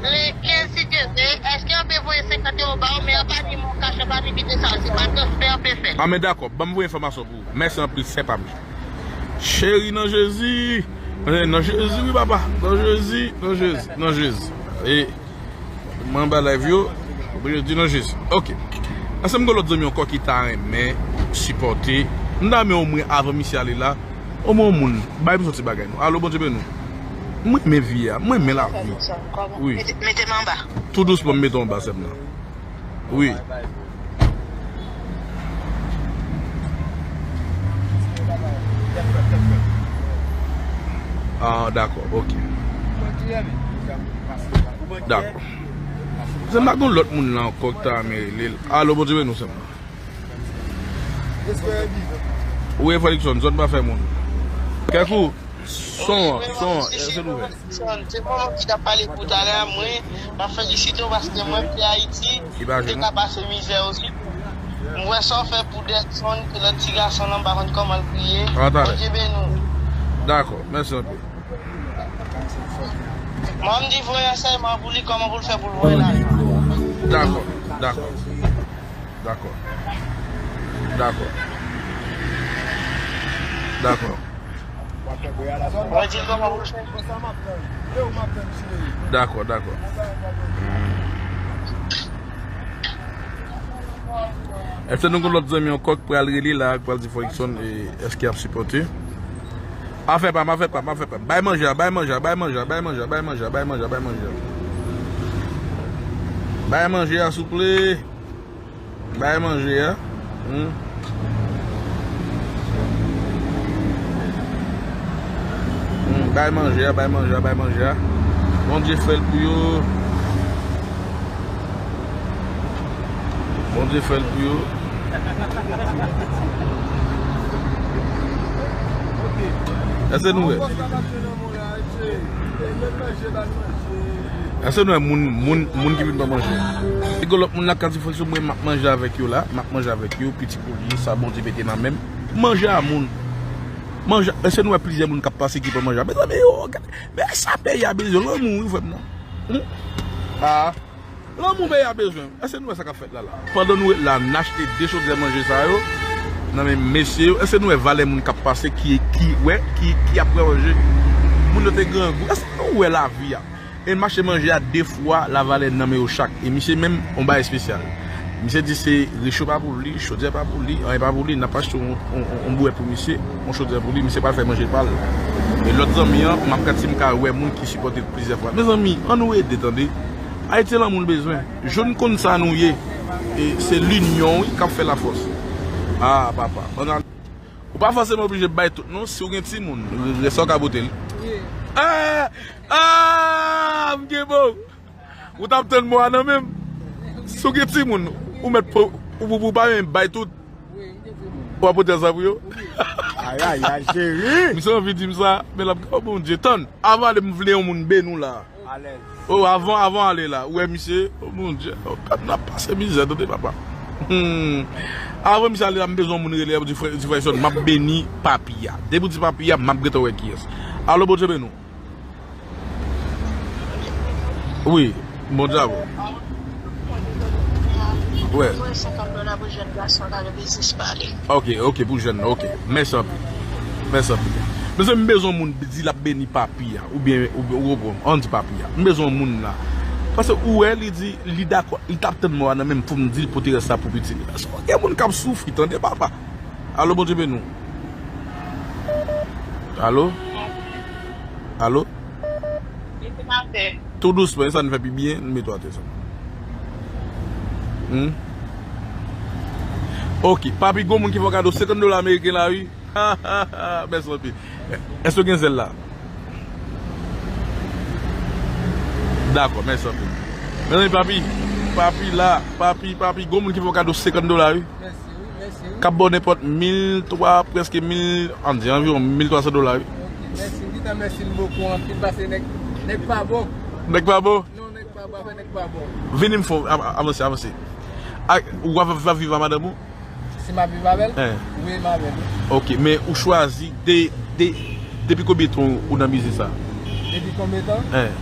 le kenz si Dye vle, èske an pe voye senkant ewo ba w, men an pa ni mon kach, an pa ni biten sa, se pa transfè an pe fè. A, men dakò, ban m voye enfòmasyon pou ou. Mèsi anpil, sè pa m. Cheri nan Jezi. Eh, nan Jezi, wi, papa. Nan Jezi, nan Jezi, nan Jezi. E, mwen anba live yo. Jezi, nan Jezi. Ok. Ansanm gen lòt zanmi ankò ki ta renmen sipòte. M ta renmen omwen avan misye ale la. Omwen yon moun. Bay m soti bagay nou. Alo, Bondye beni w. Mwen renmen vi a. Mwen renmen lavi. Wi. Mete, mete m anba. Tou dousman, m mete w anba, sè m nan. Wi. Ah, dakò, ok. Dakò. Se m pa gon lòt moun la ankò ki ta renmen rele l. Alo, Bondye beni w, sè m nan. Wi, Fredrickson, zòn pa fè moun. Kèk ou, son an, son an, èske nou fè? Se mwen ki t ap pale pou talè a, mwen, m ap felisite w paske mwen, m te Ayiti, m te ka pase mizè osi. M wè sa w fè pou Dèkson, ke lòt ti gason lan, m pa konn kòman l kriye. Bondye beni w. Dakò, mèsi anpil. Mwen, m di voye ansèyman pou li, kòman pou l fè pou l voye lajan. Dakò, dakò. Dakò. Dakò. Dakò. Mwen di l kòman pou l fè. Dakò, dakò. Hmm. Èske nou gen lòt zanmi ankò k pral rele la, k pral di Fredrickson, e, èske y ap sipòte? Afè pa m, afè pa m, afè pa m. Bay manje a, bay manje a, bay manje a, bay manje a, bay manje a, bay manje a, bay manje a. Bay manje a, souple. Bay manje a. Hmm. Hmm, bay manje a, bay manje a, bay manje a. Bondye fè l pou yo. Bondye fè l pou yo. Èske nou wè? Èske nou wè moun, moun, moun ki vin pran manje? E gen lòt moun la k ap di, "Frè, mwen, m ap manje avèk yo la, m ap manje avèk yo, piti pou li, sa Bondye mete nan men m." Manje a moun. Manje, èske nou wè plizyè moun k ap pase ki pran manje a? Mezanmi, yo, gade, men sa peyi a bezwen, lanmou, wi, frè m nan. Hmm? Ah. Lanmou peyi a bezwen. Èske nou wè sa k ap fèt la la? Pandan nou ret la, n achte de chodyè manje sa yo nan men mesye yo. Èske nou wè valè moun k ap pase ki, ki, wè, ki, ki ap pran manje? Moun yo te grangou. Èske nou wè lavi a? E n mache manje a de fwa lavalè nan men yo chak. E misye menm, on bagay espesyal. Misye di se recho pa pou li, chodyè pa pou li, anyen pa pou li, n ap achte on, on, on, on bwè pou misye, on chodyè pou li, misye pral fè manje pa l. E lòt zanmi an, m ap gad si m ka wè moun ki sipòte l plizyè fwa. Mezanmi, ann nou ede, tande. Ayiti se lanmou l bezwen. Jwenn konn sa nou ye. E se linyon, wi, k ap fè lafòs. Ah, papa. Ann al, ou pa fòseman oblije bay tout, non. Si w gen timoun, rès ou ka pote l. Ah! Ah! M gen bon. Ou t ap tann mo a nan men m. Si w gen timoun, ou mèt po-, ou, ou, ou pa menm bay tout. Ou ap pote sa pou yo? Ay, ay, ay, cheri. Misye anvi di m sa, men l ap, oh, Bondye, tann. Avan ale, m vle yon moun beni w la. Alèz. Oh, avan, avan ale la. Ou wè misye, oh, Bondye, oh, pèp n ap pase mizè, tande, papa. Hmm. Avan misye ale la, m bezwen yon moun rele, di frè, di frè Edson, m ap beni papi a. Depi w di papi a, m ap gentan wè kiyès. Alo, Bondye beni w. Wi, Bondye avè w. Wè. Voye senkant dola pou jèn gason la, le biznis pale. Ok, ok, pou jèn nan, ok. Mèsi anpil. Mèsi anpil. Mesye, m bezwen moun di l ap beni papi a, oubyen, oubyen, ou konprann, ann di papi a. M bezwen moun la. Paske ou wè, li di, li dakò, li t ap tann mò a nan men m pou m di l pote rès la pou pitit li. Paske gen moun k ap soufri, tande, papa. Alo, Bondye beni w. Alo? Alo? Tou dousman, e sa n fè pi byen, n mete w atè sa. Hmm? Ok, papi, gon moun ki fè w kado senkant dola ameriken la, wi. Mèsi anpil. Èske w gen zèl la? Dakò, mèsi anpil. Mezanmi, papi, papi la, papi, papi, gon moun ki fè w kado senkant dola, wi. Mèsi, wi, mèsi, wi. K ap ba w nenpòt mil twa, prèske mil, ann di, anviwon mil twa san dola, wi. Ok, mèsi, m gentan mèsi l bokou anpil, paske nèg, nèg pa bon. Nèg pa bon? Non, nèg pa bon, afè nèg pa bon. Vini m fè w, av-, avanse, avanse. A, ou ap, ap viv a madanm ou? Si m ap viv avè l? Hein. Wi, m avè l. Ok, men ou chwazi de, de, depi konbyen tan ou nan biznis sa? Depi konbyen tan? Hein.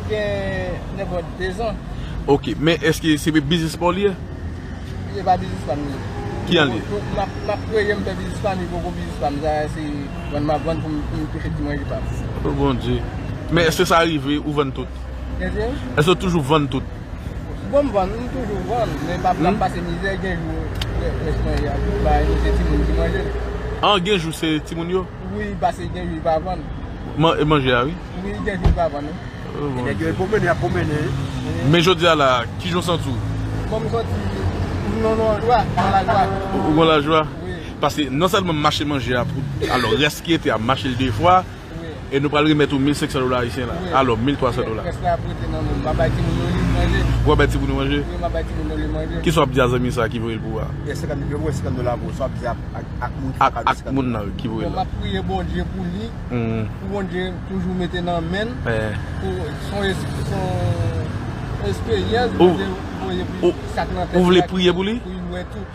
Gen nenpòt de zan. Ok, men èske se biznis pa w li ye? Se pa biznis pa m li ye. Ki an li ye? M ap, m ap kreye, m fè biznis pa m, li poko biznis pa m. Sa se vann m ap vann pou m, pou m touche ti manje pa m. Oh, Bondye. Men èske sa rive ou vann tout? Èske? Èske w toujou vann tout? Bon, m vann, m toujou vann, men m ap, m ap pase mizè, gen jou, lè, lè, lè, lè, ba, nou se timoun ki manje. An, gen jou se timoun yo? Wi, pase gen jou li pa vann. Man-, e manje a, wi? Wi, gen jou li pa vann, wi. Oh, Bondye. Nèg yo pwomennen, y ap pwomennen. Men jodi a la, kijan w santi w? Bon, m santi m nan, nan lajwa, nan lajwa. Ou, ou nan lajwa? Wi. Paske non sèlman m mache manje a pou, alò, rès ki rete a, m mache l de fwa, wi. E nou pral remèt ou mil senk san dola ayisyen la. Wi. Alò, mil twa san dola. Rès la ap rete nan men m. M ap bay timoun yo li manje. Ou ap bay timoun yo manje? Wi, m ap bay timoun yo li manje. Kisa w ap di a zanmi sa ki voye l pou ou a? Gen senkant, gen senkant dola pou ou. Sa w ap di ak, ak, ak moun ki fè kado senkant dola? Ak moun nan ki voye l la. Bon, m ap priye Bondye pou li. Hmm. Pou Bondye toujou mete nan men l. Eh. Pou son es-, son esperyans, Bondye voye pou li, sa k nan tèt li a, pou li wè tout.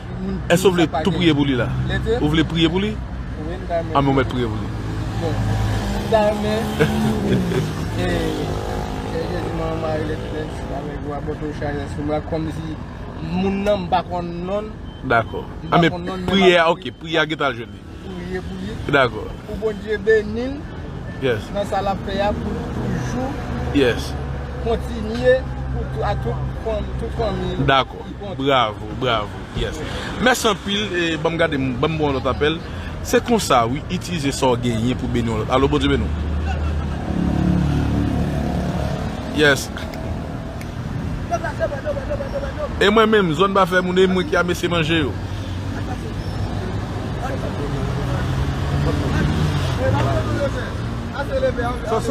Èske w vle tou priye pou li la? Ou vle priye pou li? Wi, m ta renmen. Anben, ou mèt priye pou li. Bon, m ta renmen, e, e, Jezi, manman Mari, lè tibèl, avèk ou, apòte w chajès pou mwen, kòmsi moun nan, m pa konn non l. Dakò. Anben, priyè a, ok, priyè a gentan al jwenn li. Priye pou li. Dakò. Pou Bondye beni l nan sa l ap fè a, pou l toujou kontinye pou tou, a tout fanm, tout fanmi l. Dakò. Bravo, bravo. Yes. Mèsi anpil. E, ban m gade, ban m ba w yon lòt apèl. Se konsa, wi, itilize sa w genyen pou beni yon lòt. Alo, Bondye beni w. Yes. E mwen menm, zòn pa fè moun, e mwen ki a mesye manje yo.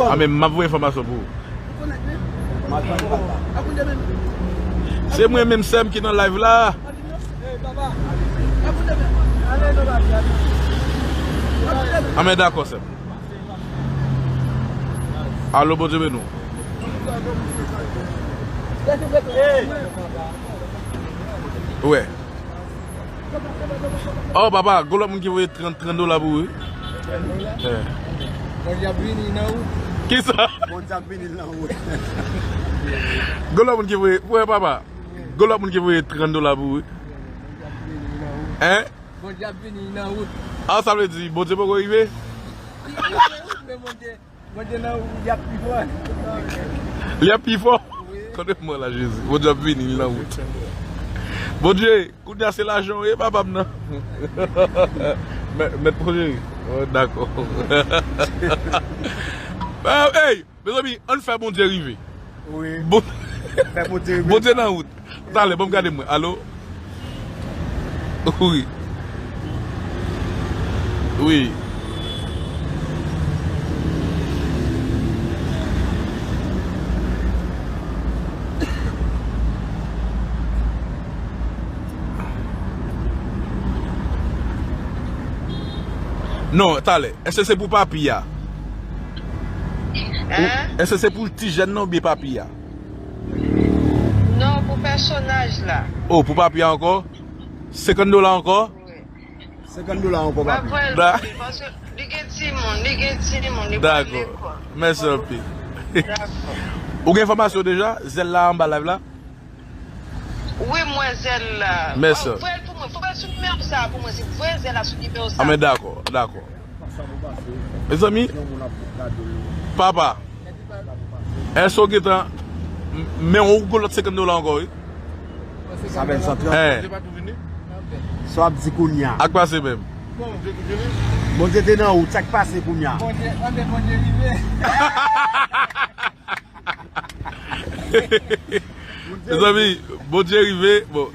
A, men m ap voye enfòmasyon pou ou. Se mwen menm, sè m, ki nan live la. A, men dakò, sè m. Alo, Bondye beni w. Wè. Oh, papa, gon lòt moun ki voye trant, trant dola pou ou, wi. Eh. Bondye ap vini nan wout. Kisa? Bondye ap vini nan wout. Gon lòt moun ki voye, wè, papa. Gon lòt moun ki voye trant dola pou ou, wi. Bondye ap vini nan wout. Hein? Bondye ap vini nan wout. Ah, sa vle di, Bondye poko rive? Li nan wout, men Bondye Bondye nan wout, li ap pi fò. Li ap pi fò? Wi. Kote mwen la, Jezi? Bondye ap vini, li nan wout. Bondye, kounye a se lajan w ye, papa m nan. Mèt, mèt Bondye. Oh, dakò. Ah, hey, mezanmi, ann fè Bondye rive. Wi. Bon-, fè Bondye rive. Bondye nan wout. Talè, ban m gade mwen. Alo? Wi. Wi. Non, talè. Èske se pou papi a? Hein? Èske se pou ti jèn nan oubyen papi a? Non, pou pèsonaj la. Oh, pou papi a ankò? Senkant dola ankò? Wi. Senkant dola ankò, papi. M ap voye l pou li, paske li gen timoun, li gen timoun, li pral lekòl. Dakò. Mèsi anpil. Dakò. Ou gen enfòmasyon deja? Zèl la anba live la? Wi, m wè zèl la. Mèsi. Voye l pou mwen. Voye l sou nimewo sa a pou mwen. Si voye zèl la sou nimewo sa a. A, men dakò, dakò. Mezanmi, papa, èske w gentan, men ou gon lòt senkant dola ankò, wi. Sa fè san trant. Hein. Sa w ap di kounye a? Ak pase menm. Bondye te nan wout, sa k pase kounye a? Bondye, anben Bondye rive. Mezanmi, Bondye rive, bon,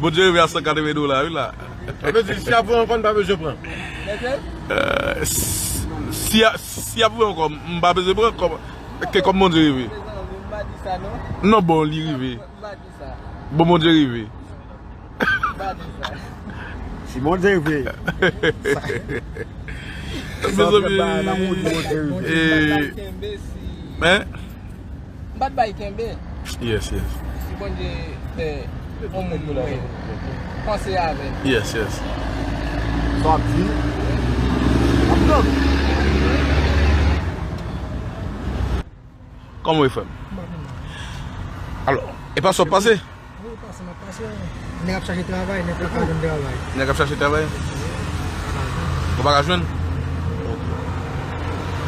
Bondye rive a san katreven dola, wi, la. Sa vle di, si y ap voye ankò, n pa bezwen pran. Euh, si, si y ap, si y ap voye ankò, m pa bezwen pran kòm, ke kòm Bondye rive. Non, bon, li rive. Bon, Bondye rive. Si Bondye vle. Mezanmi. Eh, hein? M pa t bay kenbe. Yes, yes. Si Bondye fè yon moun pou la. Panse avè. Yes, yes. Sa w ap di? Ap tann. Kòman w ye, frè m? Alò, e pa sa w ap pase? Wi, pase, m ap pase. Nèg ap chache travay, nèg pa ka jwenn travay. Nèg ap chache travay? Ou pa ka jwenn? Ok.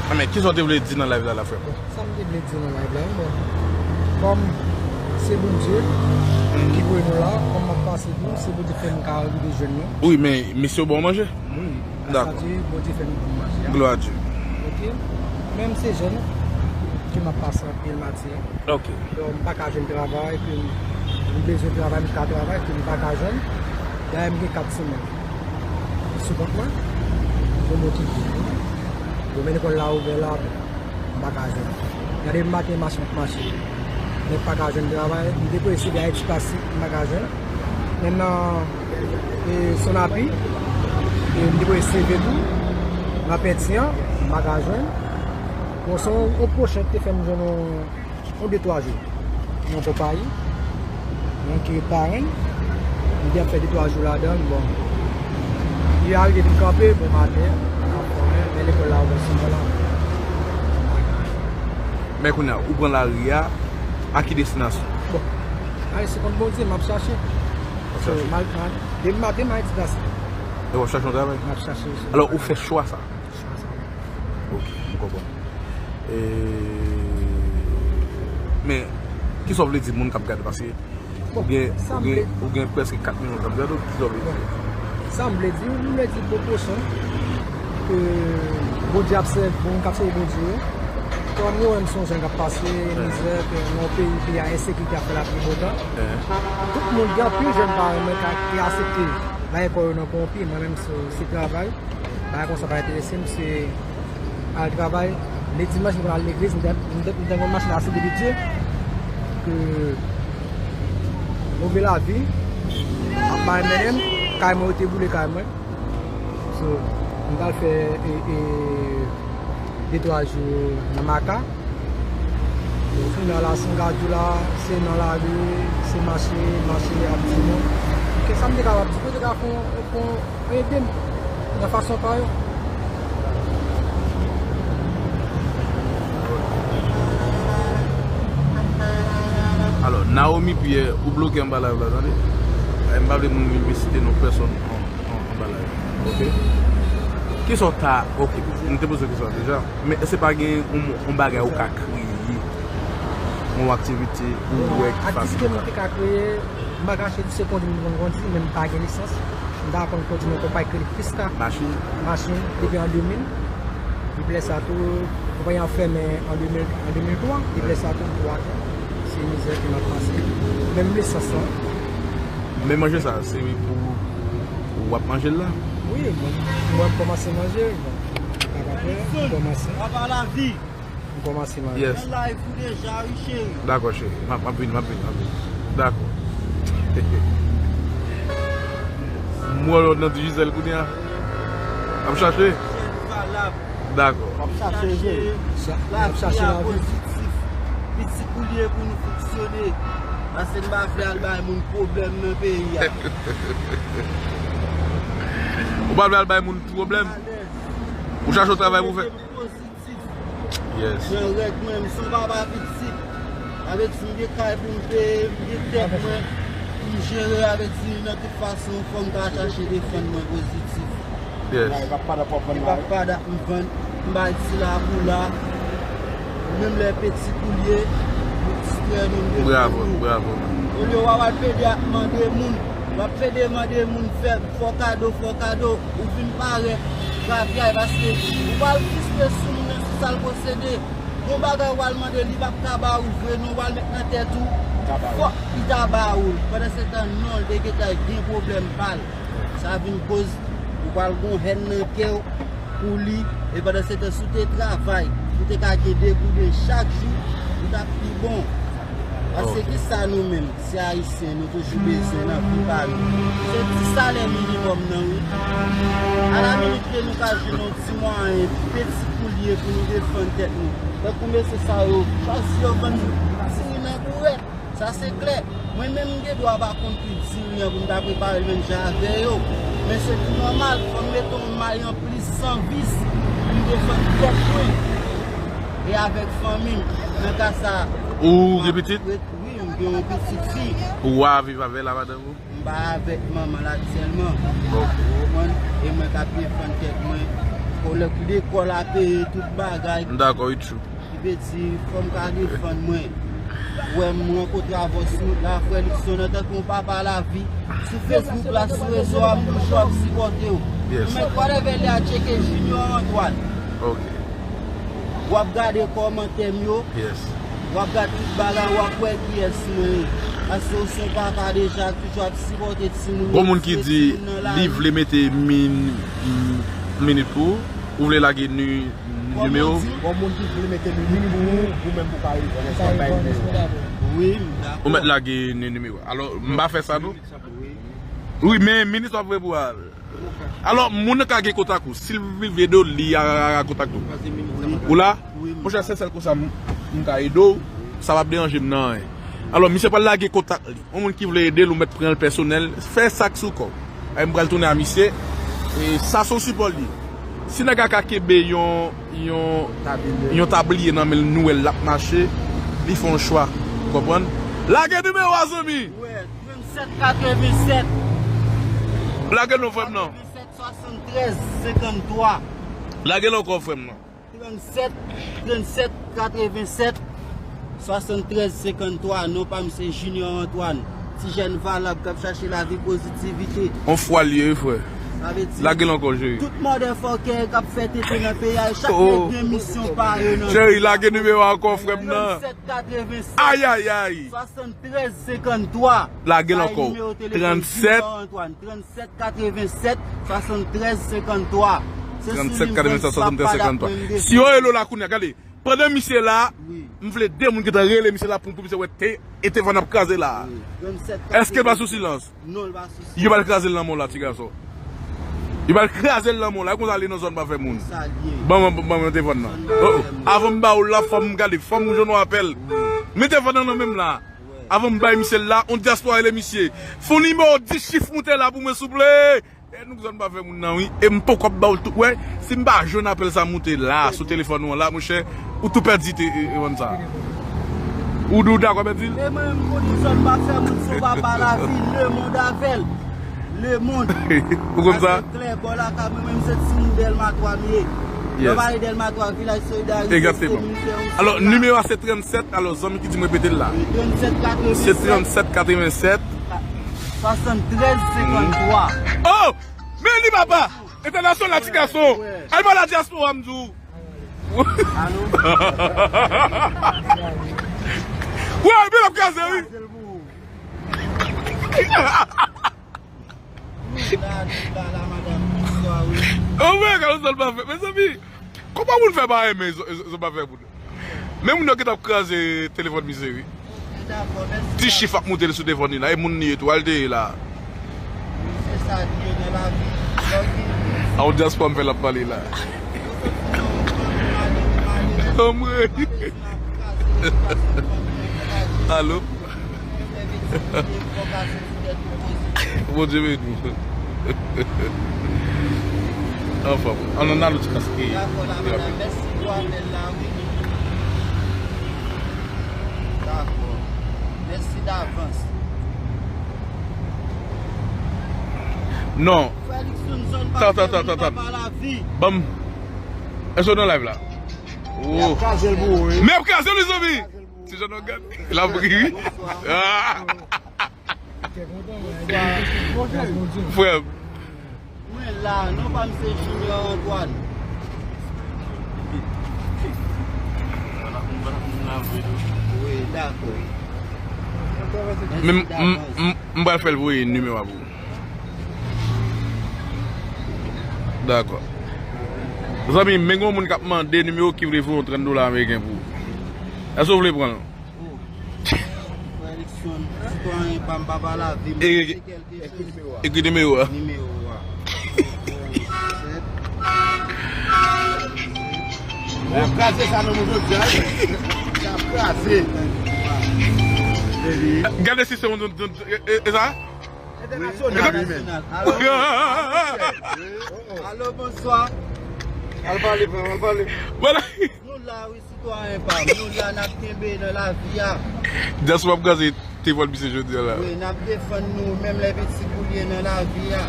Ah, men, kisa w te vle di nan live la, la, frè m? Bon, sa m te vle di nan live la, bon. Kòm se Bondye ki voye nou la, kòm m ap pase tou, se Bondye fè m ka rive jwenn nou. Wi, men misye w ba w manje? Wi. Dakò. Sa di, Bondye fè nou bon manje a. Glwa a Dye. Ok. Men m se jèn, ke m ap pase anpil maten. Ok. Donk, m pa ka jwenn travay, ke m, m bezwen travay, m ka travay, ke m pa ka jwenn. Dayè, m gen kat semèn sou kont mwen. Yo motive mwen. Yo men lekòl la ouvè la, m pa ka jwenn. Gade m maten, mache m ap mache. Men m pa ka jwenn travay. M te prese de Ayiti Plastik, m pa ka jwenn. Men nan, e, Sonapi, e, m te voye C V tou, nan penti an, m pa ka jwenn. Bon, se yon, yon pwosè ki te fè m jwenn yon, yon de twa jou. Yon konpayi, yon ki ret Parenn, m te ap fè de twa jou ladan l, bon. Li arive vin kanpe, bon maten, m ap fè anyen, men lekòl la ouvè sèlman la. Men kounye a, ou pran lari a, a ki destinasyon? Bon, Ayiti se kont Bondye, m ap chache. W ap chache. So, mal, mal, depi maten, m Ayiti Plastik. E w ap chache yon travay? M ap chache. Alò, ou fè chwa sa? Chwa sa. Ok, m konprann. E, men, kisa w vle di moun k ap gade? Paske Bon, ou gen, sa ou m gen, vle ou gen prèske kat milyon k ap gade w, kisa w vle di? Bon, sa m vle di, m vle di bon pwochen, ke Bondye ap sèvi, bon moun k ap sèvi Bondye yo. Kòm yo menm se yon jèn k ap pase mizè, ke nan yon peyi, peyi a ensekirite ap fè lapli bon tan. Tout moun, gen anpil jèn paran mwen ka, ki aksepte bay kò yo nan kowonpi, mwen menm se, se travay. Bagay konsa pa enterese m, se al travay. Lè dimanch, m konn al legliz, m te, m te, m te konn mache la, se depi Dye, ke move lavi ap bay mennen m, kay mwen yo te boule kay mwen. So, m t al fè, e, e, de twa jou nan Maka. Bon, kounye a la, si m ka di w la, se nan lari, se mache, mache ap di non. Ke sa m te kapab di, m te ka fè yon, fè yon, ede m nan fason pa yo. Alò, Naomi Pierre, ou bloke anba live la, tande. E, m pa vle moun vin site non pèsòn. An, anba live. Ok. Kisa w ta, ok, m te poze w kesyon an deja, men èske pa gen yon, yon bagay ou ka kreye, yon aktivite ou wè ki fasil? Aktivite mwen te ka kreye, m pa kache di se kondi m konn kondi, men m pa gen lisans. M ta konn kondi nan konpayi ki rele Fiska. Machin? Machin, depi an de mil. Depi lè sa tou, konpayi an fèmen an de mil, an de mil twa, depi lè sa tou, m tou atè. Se mizè ke m ap pase. Menm lisans lan. Men manje sa, se pou w ap manje l la? Wi, bon, mwen m kòmanse manje, bon, pa pa pè, m kòmanse. Papa lavi. M kòmanse manje. Yes. Nan live ou deja, wi, cheri. Dakò, cheri. M ap, m ap vini, m ap vini, m ap vini. Dakò. M wè w nan Digicel kounye a. Ap chache? Cheri, valab. Dakò. W ap chache je. Sa, w ap chache lavi. Pozitif. Pitit pou li ye pou nou fonksyone. Paske n pa vle al bay moun pwoblèm nan peyi a. Ou pa vle al bay moun pwoblèm? Alèz. Ou chache yon travay pou fè? Pozitif. Yes. Nan règ mwen, m se yon papa pitit. Avèk si m gen kay pou m peye, m gen tèt mwen pou m jere, avèk si nan tout fason, fò m ta chache defann mwen pozitif. Yes. Li pa fada m vann, m bay ti la pou la. Menm lè peti kou l ye, nou distrè nou, nou bezwen nou. Bravo, bravo. Olye w ap al pede ap mande moun, w ap pede mande moun fè, fè w kado, fè w kado, ou vin parèt, gravyay, paske ou pral frustre sou moun nan, sou sa l posede. Yon bagay w al mande, li p ap ka ba ou l vre non, w al met nan tèt ou, fòk li ta ba ou l. Pandansetan, non, l te gentan gen pwoblèm pa l. Sa vin koz ou pral gon hèn nan kè w pou li, e pandan se tan si w te travay, ou te ka gen de gouden chak jou, ou t ap pi bon. Paske kisa nou menm, se Ayisyen, nou toujou bezwen nan vi pa nou? Se ti salè minimòm nan, wi. Alaminit ke nou ka jwenn yon ti mwayen, peti kou l ye pou nou defann tèt nou. Tankou mesye sa yo, chwazi yo vann diri nan bourèt. Sa se klè. Mwen menm, m gen dwa pa konn ki diri an pou m ta prepare l menm jan avè yo. Men se tou nòmal, fò m mete yon may an plis san vis pou m defann tèt mwen e avèk fanmi m. Nan ka sa, ou gen pitit? Wi, m gen yon pitit fi. Ou a viv avè l a madanm ou? M pa avèk manman l aktyèlman. Ou konprann? E mwen k ap defann tèt mwen. Lekòl ap peye tout bagay. M dakò, wi, true. Ki vle di, fò m ka defann mwen. Ou wè m rankontre avè w sou wout la, frè Luckson, antanke yon papa lavi. Sou Facebook la, sou rezo a, m toujou ap sipòte w. Yes. Men whatever lè a, tcheke Junior Antoine. Ok. W ap gade kòmantè m yo. Yes. W ap gade tout bagay, w ap wè kiyès mwen ye. Paske w se yon papa deja, toujou ap sipòte timoun yo. Gon moun ki di li vle mete min, minit pou ou. Ou vle lage ni, nimewo? Gon moun ki vle mete minit pou ou, ou menm pou ka reponn, èske w ap bay nimewo? Wi, m dakò. Ou mèt lage ni, nimewo. Alò, m pa fè sa non. Wi, men minit w ap voye pou a. Alò, moun nan ka gen kontak ou. Si l vle ede w, li a, a, a kontakte w. Ou la? Monchè, se sèl konsa m, m ka ede w. Sa p ap deranje m nan anyen. Alò, misye pral lage kontak li. Yon moun ki vle ede l, ou mèt pran l pèsonèl. Fè sa k sou kò w. Ay, m pral tounen a misye. E sa se yon sipò l ye. Si nèg la ka kenbe yon, yon, yon tabliye nan men l, nou wè l ap mache, li fè yon chwa. Ou konprann? Lage nimewo a, zanmi! Tranntsèt katrevennsèt. Lage non, frè m nan. Katrevennsèt swasanntrèz senkanntwa. Lage l ankò, frè m nan. Tranntsèt, tranntsèt katrevennsèt swasanntrèz senkanntwa. Non pa m se Junior Antoine. Ti jèn valab k ap chache lavi pozitivite. On fwa l ye, wi, frè. Sa vle di, lage l ankò, cheri. Tout motherfucker k ap fè tete nan peyi a, chak nèg gen misyon pa yo nan. Cheri, lage nimewo a ankò, frè m nan. Tranntsèt katrevennsèt. Ay, ay, ay. Tranntrèz senkanntwa. Lage l ankò. Tranntsèt. Tranntsèt katrevennsèt swasanntrèz senkanntwa. Tranntsèt katrevennsèt swasanntrèz senkanntwa. Si yo rele w la kounye a, gade. Pandan misye la, m vle de moun gentan rele misye la pou, pou misye wè te, e telefòn ap kraze la. Èske l pa sou silans? Non, l pa sou silans. Yo pral kraze l nan men w la, ti gason. Yo pral kraze l nan men w la. E konsa li nan zòn pa fè moun. Ban mwen, ban mwen telefòn nan. Avan m ba w l la, fò m gade, fò m jwenn yon apèl. Men telefòn nan nan men m la. Avan m bay misye l la, on dyaspora rele misye. Fè on nimewo dis chif moute la pou mwen, souple. E nou zòn pa fè moun nan, wi. E m poko ap ba w l tou. Wè, si m pa jwenn apèl sa moute la, sou telefòn ou an la, monchè, ou tou pèdi te, e, e, sa. Ou, ou dakò pèdi l? E mwen, m konnen zòn pa fè moun, se yon papa lavi, lemonn avè l. Lemonn. Ou konn sa? Sa se klè, bò lakay mwen menm se timoun Dèlma twa m ye. Yes. Lè w pale Dèlma twa, Vilaj Solidarite, se moun fè yon... Alò, nimewo a se tranntsèt, alò, zanmi ki di m repete l la. Tranntsèt katrevennsèt. Se tranntsèt katrevennsèt. Swasanntrèz senkanntwa. Oh! Men li papa! Entènasyonal ti gason! Al pale a dyaspora m di w! Alo? Wè, men l ap kraze, wi! Anmwey, gade sa l pa fè. Mezanmi, kòman moun fè pa renmen zòn pa fè moun? Men moun yo gentan ap kraze telefòn misye, wi. Ti chif ap moute sou telefòn li la. E moun li ye tou, al te ye la. A yon dyaspora m fè l ap pale la. Anmwey. Alo? Bondye beni w. Anfòm. Ann, ann al ti kaske. Dakò, la, madanm, mèsi pou apèl la, wi. Dakò. Mèsi davans. Non. Frè Luckson, zòn pa fè moun, papa lavi. Ban m. Èske w nan live la? Oh. Men ap kraze l pou ou, wi. Men ap kraze l, mezanmi. Ti Jan Ògàn. L ap ri, wi. Ah. Frè m. Mwen la, non pa m se Junior Antoine. Wi, dakò. Men m, m, m, m pral fè l voye nimewo a pou ou. Dakò. Zanmi m, men gen yon moun k ap mande nimewo ki vle voye yon trant dola ameriken pou ou. Èske w vle pran l? Oh. Frè Luckson, sitwayen pa m, papa lavi m. E, se kèlke chans. Ekri nimewo a. Nimewo a. Bon, kraze sa nan mouton djaz. Sa kraze. Gade si se yon, yon, yon, e, e, e sa? Entènasyonal. Entènasyonal. Alo, alo, bonswa. Al pale, frè, al pale. Vwala. Nou la, wi, sitwayen pa m. Nou la, n ap kenbe nan lavi a. Dyaspora ap kraze telefòn misye jodi a la. Wi, n ap defann nou, menm lè piti pou l ye nan lavi a.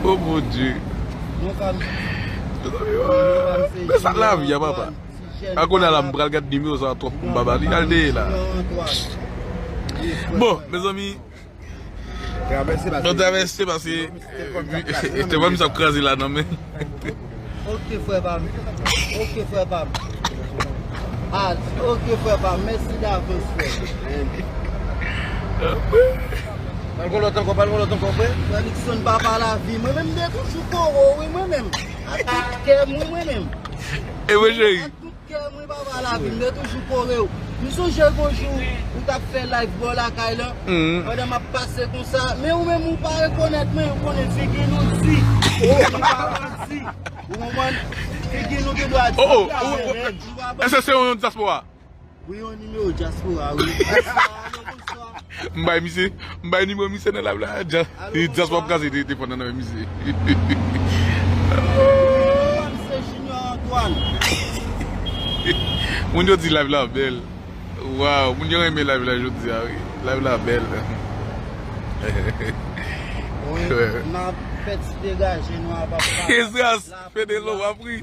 Oh, Bondye. Nou pa m. Men sa lavi a, papa. A kounye a la, m pral gad nimewo sa twòp pou m pa ba li. Al dèyè la. Bon, mezanmi, nou travèse paske, eh, telefòn misye ap kraze la nan men. Ok, frè pa m. Ok, frè pa m. Ah, ok, frè pa m. Mèsi davans, frè. Pral gon lòt ankò, pral gon lòt ankò, frè. Frè Luckson, papa lavi. Mwen menm, m te toujou kore w, wi, mwen menm. Ak tout kè m, wi, mwen menm. E mwen, cheri. Kè mwen, papa lavi m, m te toujou kore w. M sonje gon jou ou t ap fè live bò lakay lan, pandan m ap pase konsa. Men ou menm, ou pa rekonèt mwen, ou konnen figi nou di. Figi nou pa manti. Ou konprann? Figi nou gen dwa di. Oh, oh, oh, oh. Èske se yon dyaspora? Wi, yon nimewo dyaspora, wi. Alo, bonswa. M bay misye, m bay nimewo misye nan live la. Dya-, dyaspora ap kraze te, te fò nan men misye. Nimewo a m se Junior Antoine. Moun yo di live la bèl. Waw, moun yo renmen live la jodi a, wi. Live la bèl. Wi, n ap fè ti degaje nou a, papa. Esdras, Fedelo, w ap ri.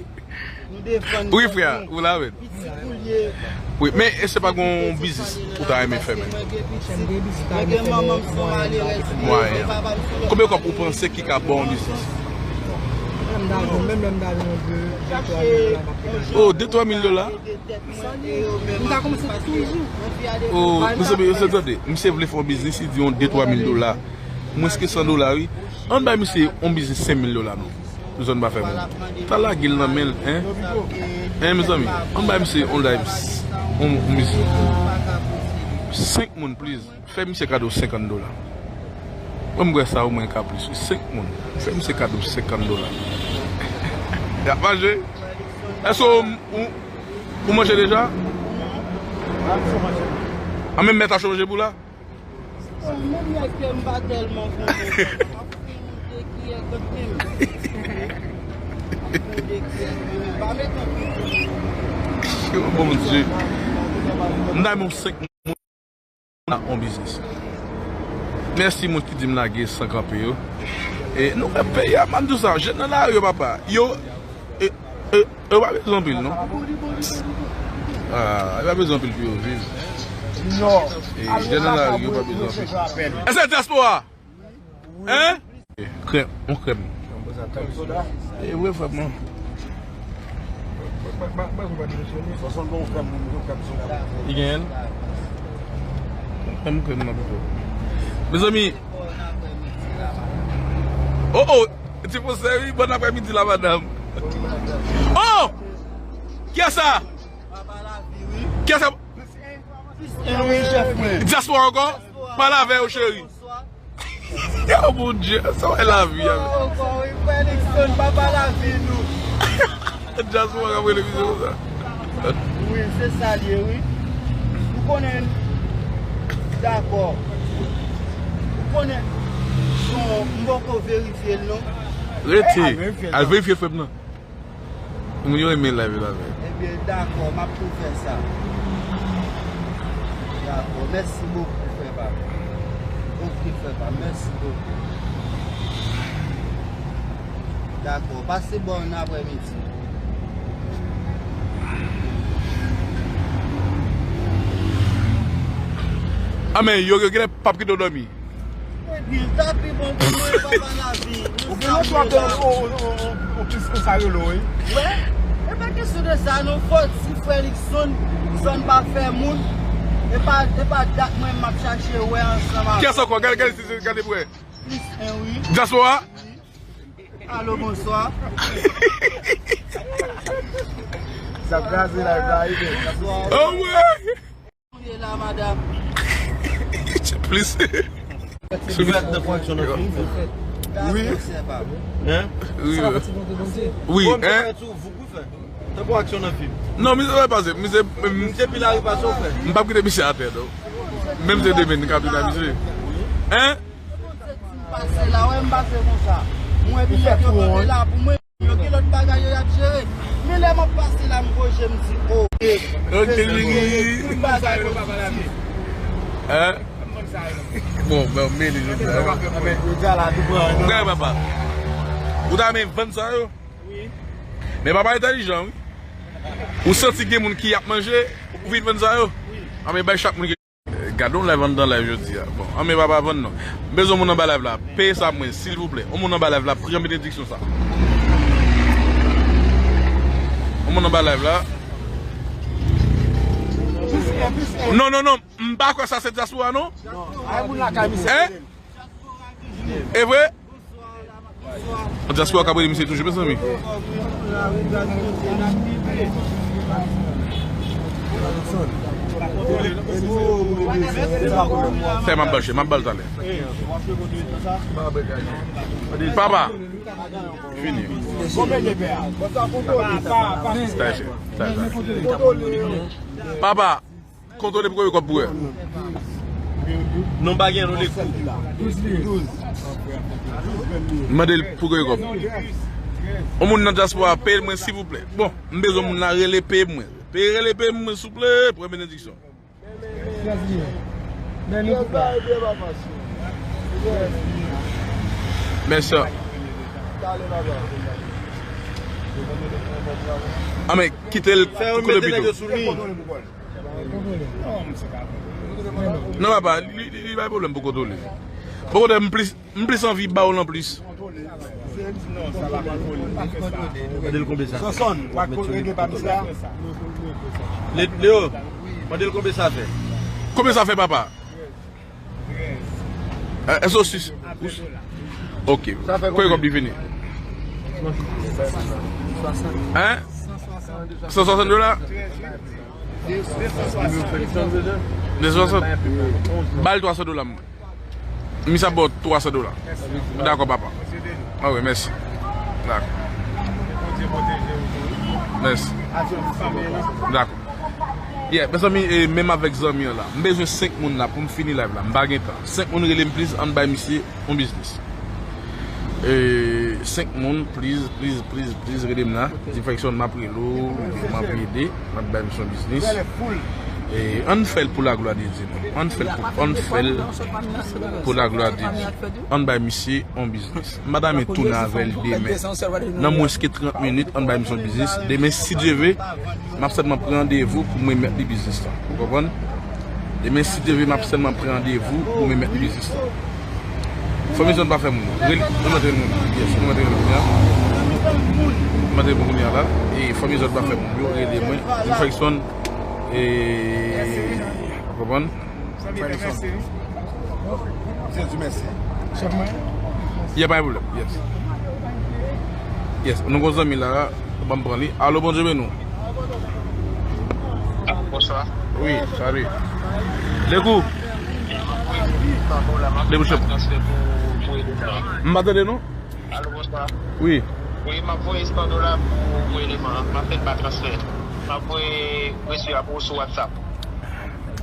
Wi, frè, ou la, men. Wi, men èske pa gon biznis ou ta renmen fè, men? Mwayen. Konbyen kòb ou panse ki ka bon yon biznis? Oh, de twa mil dola? Oh, mezanmi, tande, misye vle fè yon biznis, li di yon de twa mil dola. Mwens ke san dola, wi. Ann bay misye yon biznis senk mil dola, non. Zòn pa fè moun. Ta lage l nan men l, en? En, mezanmi, ann bay misye yon live, yon, yon biznis. Senk moun, please. Fè misye kado senkant dola. Mwen, m kwè sa omwen ka plis, wi. Senk moun. Fè misye kado senkant dola. Y ap manje? Èske ou, ou, ou manje deja? A, menm mèt a chonje pou la? Menm lè ke m pa tèlman kontan, m ap fini de kiyè kote m. M ap fini de kiyè kote m. Pa met anpil. Bondye. M ta renmen yon senk moun nan yon biznis. Mèsi moun ki di m lage san kanpe yo. E nou wè peyi a, m ap di w sa, jèn nan lari yo, papa. Yo, e, e, yo pa bezwen anpil, non. Ah, yo pa bezwen anpil pou yo viv. E jèn nan lari yo pa bezwen anpil. Èske se dyaspora? Hein? Krèm, on krèm. E vre, frè mwen. Li genyen l? Krèm, krèm nan pito. Mezanmi. Oh, oh! Ti Fonsè, wi, bon aprèmidi la, madanm. Oh! Kiyès sa? Kiyès sa? Dyaspora ankò? Pale avè yo, cheri. Yo, Bondye, sa wè lavi a. Ankò, wi, frè Nixon, papa lavi nou. Dyaspora k ap rele misye konsa. Wi, se sa l ye, wi. Ou konnen, dakò. Ou konnen, non, m poko verifye l, non. Rete. Al verifye frè m nan. Moun yo renmen live la, men. Ebyen, dakò, m ap tou fè sa. Dakò, mèsi bokou, frè pa m. Ok, frè pa m, mèsi bokou. Dakò, pase bòn aprèmidi. A, men, yo, yo genlè p ap kite w dòmi. Ebyen, ta pi bon pou mwen, papa lavi. Ou gen yon twòp, ou, ou, ou, ou, ou, ou sa rele w, wi. Wè, e pa kesyon de sa, non, fò di frè Luckson, zòn pa fè moun. E pa, e pa dat mwen m ap chache wè ansanm avè. Kiyès ankò? Gade, gade, gade, gade pou wè. Plis en, wi. Dyaspora? Alo, bonswa. Sa kraze la, la, Ibe. Bonswa. Oh, ouais. Ou ye la, madam? Plis. Ou fè tan pou aksyon nan fim? Wi. Hein? Wi, wi. Wi, hein? Tan pou aksyon nan fim. Non, misye pa pase. Misye, misye pil a repase w fè. M p ap kite misye atè, non. Menm se demen, n ka pita misye. Hein? M pase la, wè, m pase konsa. Mwen, biyè yo kanpe la pou mwen. Yo gen lòt bagay yo y ap jere. Men lè m ap pase la, m voye je m di, "Oh, eh, ok, Lili." Tout bagay pozitif. Hein? Bon, ben, men li, jodi a. Yo di a la, tou pran, non? Gade, papa. Ou ta men vann sa yo? Wi. Men papa entèlijan, wi. Ou santi gen moun ki ap manje, ou vin vann sa yo? Wi. Anben, bay chak moun ki Gade yon live anndan live jodi a. Bon, anben papa vann non. M bezwen moun anba live la. Peye sa mwen, silvouplè. Yon moun anba live la, pran benediksyon sa. Yon moun anba live la. Non, non, non. M pa kwè sa se dyaspora, non. Hein? E vre? Dyaspora k ap rele misye toujou, mezanmi. Fè m ap bache, m ap ba l talè. Papa, fini. Talè, talè. Papa. Kontwole pou kote kòb pou wè. Non, pa gen, non, de kou. Mande l pou kote kòb. Yon moun nan dyaspora, peye l mwen, silvouplè. Bon, m bezwen moun la rele, peye mwen. Peye, rele, peye mwen, souple, pran benediksyon. Mèsi. Anben, kite l pou kote pito. Non, papa, li, li, li pa gen pwoblèm pou kontwole. Pou kontwole, m plis, m plis anvi ba w l anplis. Mande l konbe sa. Sonsonn, w ap regle pa misye a. Le-, Leo, mande l konbe sa fè. Konbe sa fè, papa? Eh, èske w sis? Ok. Kote kòb li vini? Hein? San swasant dola? De san swasant. Ba l twa san dola, mwen. Misye ap ba w twa san dola. Dakò, papa. Ah wi, mèsi. Dakò. Mèsi. Dakò. Yeah, mezanmi, e, menm avèk zanmi an la. M bezwen senk moun la pou m fini live la. M pa gen tan. Senk moun rele m, please, ann bay misye yon biznis. E, senk moun, please, please, please, please, rele m la. Di Frankson, m ap rele w, m ap ede, m ap bay misye yon biznis. E, ann fè l pou la glwa de Dye, non. Ann fè l pou, ann fè l pou la glwa de Dye. Ann bay misye yon biznis. M pa ta men tounen avè l demen. Nan mwens ke trant minit, ann bay misye yon biznis. Demen, si Dye ve, m ap sèlman pran randevou pou m remèt li biznis la. Ou konprann? Demen, si Dye ve, m ap sèlman pran randevou pou m remèt li biznis la. Fanmi zòn pa fè moun. Rele, nou mèt rele moun. Yes, nou mèt rele moun kounye a. Nou mèt rele moun kounye a la. E fanmi zòn pa fè moun. Yo rele mwen. Di Frankson. E, ou konprann? Mèsi. Chèf mwen. Yeah, pa gen pwoblèm. Yes. Yes, nou gon zanmi la, ban m pran li. Alo, Bondye beni w. Bonswa. Wi, salut. Lekou. Lekou, chèf. M pa tande nou. Alo, bonswa. Wi. Wi, m ap voye san dola pou, pou eleman an. M ap fè l pa transfè. M ap voye resu a pou ou sou WhatsApp.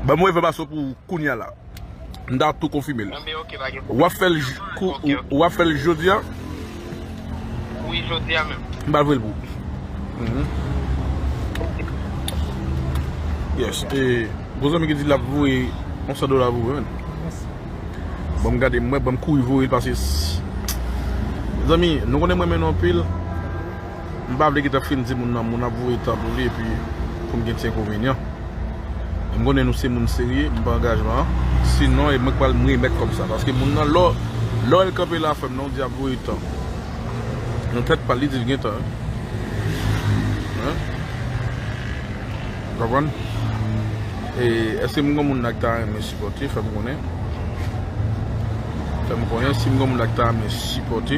Ban mwen voye enfòmasyon pou ou kounye a la. M ta tou konfime l. Anben, ok, pa gen pwoblèm. W ap fè l j-, kou-, ok, ok. W ap fè l jodi a? Wi, jodi a menm. M pral voye l pou ou. Mhm. Yes. E, gon zanmi ki di l ap voye yon san dola pou ou, menn. Ban m gade, mwen, ban m kouri voye l pase. Zanmi, nou konnen mwen renmen nou anpil. M pa vle gentan fin di moun nan, moun ap voye tan pou li, epi pou m gen ti enkonvenyan. M konnen nou se moun serye, m pa angajman an. Sinon, e mwen k pral m remèt kòb sa. Paske moun nan, lò, lò l kanpe la, frè m, nan, ou di ap voye tan. Nan tèt pa l, li di l gen tan, wi. Hein? Ou konprann? E, èske m gon moun la k ta renmen sipòte? Fè m konnen. Fè m konnen si m gon moun la k ta renmen sipòte.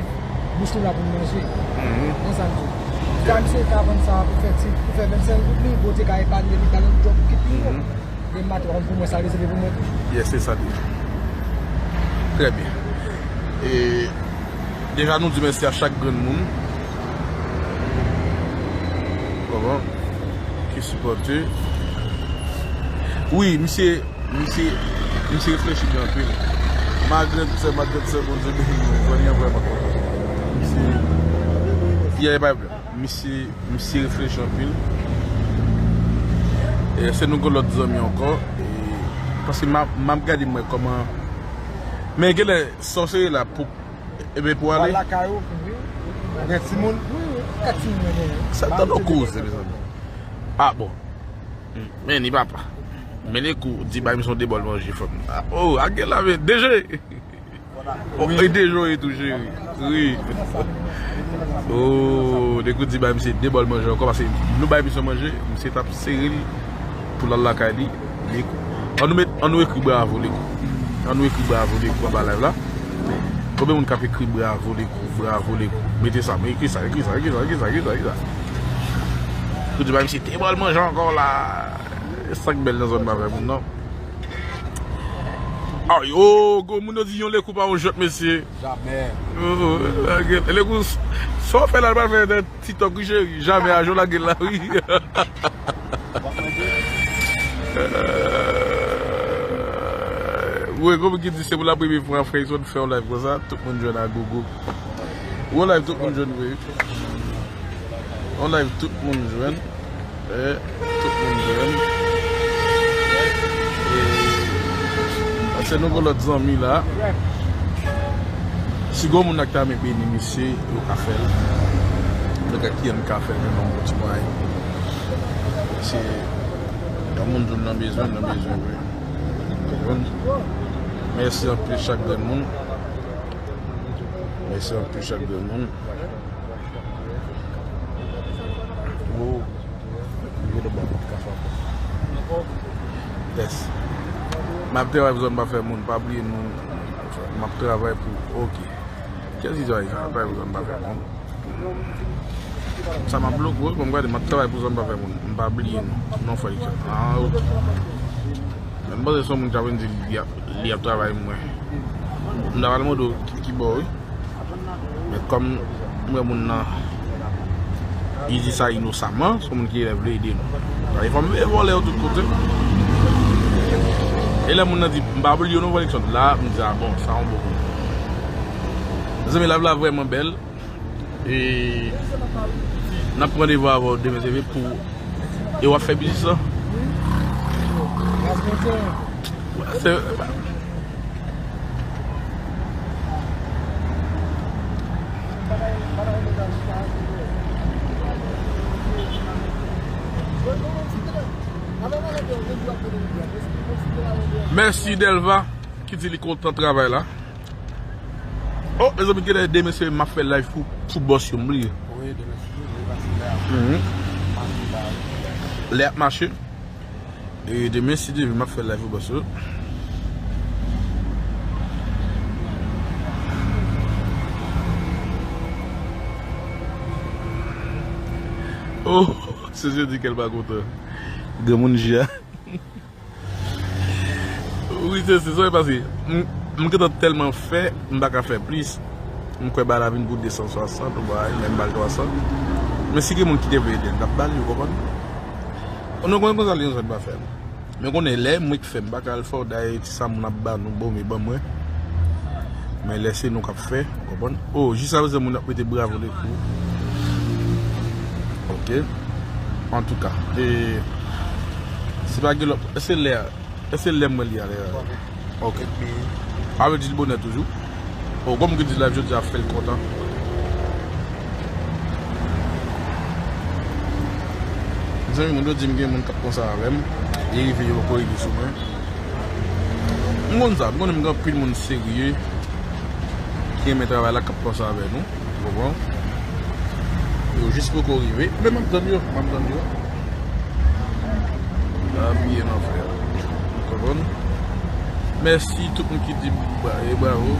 vit, bouch nou la pou n manje. Mhm. Konn sa m di w. Di a misye ka vann sa pou fè ti, pou fè vennsenk goud li, Bondye ka epanye li, ba l yon djòb ki pi bon. Mhm. Demen maten, pa konn pou mwen, sa rezève pou mwen tou. Yes, se sa li ye. Trè byen. E deja nou di mèsi a chak grenn moun. Konprann? Ki sipòte. Wi, misye, misye, misye reflechi byen anpil. Malgre tout sa, malgre tout sa, Bondye beni nou. Jodi a vrèman kontan. Misye, yeah, pa pwoblèm. Misye, misye reflechi anpil. E se nou gon lòt zanmi ankò. E, paske m ap, m ap gade mwen kòman. Men genlè, sa w sere la pou, e ben, pou ale. Lakay ou, wi. Gen timoun? Wi, wi. Kat timoun mwen genyen. Sa tann yon koze, mezanmi. Ah, bon. Men ni papa. Men li kou, di bay misye yon de bòl manje, fanm. Ah, oh, a gen la, men, D J. Oh, e deja w ye tou, cheri. Wi. Oh, dekou di bay misye de bòl manje ankò, paske nou bay misye manje, misye t ap sere l pou l al lakay li. Dekou. An nou met, an nou ekri bravo, dekou. An nou ekri bravo, dekou, anba live la. Konbyen moun k ap ekri bravo, dekou, bravo, dekou? Mete sa, men ekri sa, ekri sa, ekri sa, ekri sa, ekri sa, ekri sa. Dekou di bay misye de bòl manje ankò la. E sa k bèl nan zòn pa fè moun, non. Ay, oh, gwo moun yo di yon lekou pa yon jwèt, mesye. Jamè. Oh, oh, lekou, sa w fè la, l pral fè nan TikTok, wi, cheri. Jamè a, jan w lage l la, wi. Wi, gwo moun ki di se pou la premye fwa Freyson fè yon live konsa, tout moun jwenn a gogo. Yon live tout moun jwenn, wi. Yon live tout moun jwenn. Eh, tout moun byen. E, pase nou gon lòt zanmi la. Si gon moun nan ki ta renmen beni misye, yo ka fè l. Nou ka ki an ka fè l, nou bon ti mwayen. Se yon moun di w nan bezwen, nan bezwen vre. Konprann? Mèsi anpil chak grenn moun. Mèsi anpil chak grenn moun. Oh. Yes. M ap travay pou zòn pa fè moun, pa bliye nou. M ap travay pou, ok. Kèl ti travay sa? M ap travay pou zòn pa fè moun. Sa m ap bloke, wi, bon, m gade, m ap travay pou zòn pa fè moun. M pa bliye nou. Non, frè Richard. Ah, ok. Men m panse se yon moun ki ap vin di li ap, li ap travay mwen. M ta pral mande w ki, ki bò, wi. Men kòm m wè moun nan, li di sa inosaman, se yon moun ki vle ede nou. Gade, fò m veye vòlè yo tout kote. E lè moun nan di, "M pa bliye w non, Felixson." La, m di, "Ah bon, sa yon bon moun." Mezanmi, live la vrèman bèl. E n ap pran randevou avè w demen, se vre, pou, e w ap fè biznis lan? Se, mèsi Delva ki di li kontan travay la. Oh, mezanmi, genlè demen se m ap fè live pou, pou bòs yo, m bliye. Wi, demen se demen, demen se lè ap, mhm, mache la. Lè ap mache. E demen, si Dye vle, m ap fè live pou bòs yo. Oh, se jodi kè l pa kontan. Granmoun Jia. Wi, se, se sa k pase. M, m gentan tèlman fè, m pa ka fè plis. M kwè bagay la vin pou de san swasant ou bagay, men m ba l twa san. Men si gen moun ki te vle ede m, n ap ba l, ou konprann? Nou konnen konsa li yon zòn pa fè m. Men konnen lè mwen k fè, m pa ka al fè w, dayè ti sa moun ap ba nou, bon, men ban mwen. Men lè se nou k ap fè, ou konprann? Oh, jis aprezan moun ap mete bravo depi. Ok. Antouka, e, se pa gen lòt, èske lè a, èske lè mwen li a lè a? Ok. A vle di l bonè toujou. Oh, kòm ki di live jodi a fè l kontan. Mezanmi, moun yo di m gen moun k ap konsa avè m. E rive yo poko rive sou mwen. M konn sa, m konnen m gen anpil moun serye ki renmen travay la k ap konsa avè nou. Ou konprann? Yo jis poko rive. Men m ap tann yo, m ap tann yo. Sa byen nan frè. Ou konprann? Mèsi tout moun ki di bra-, e bravo.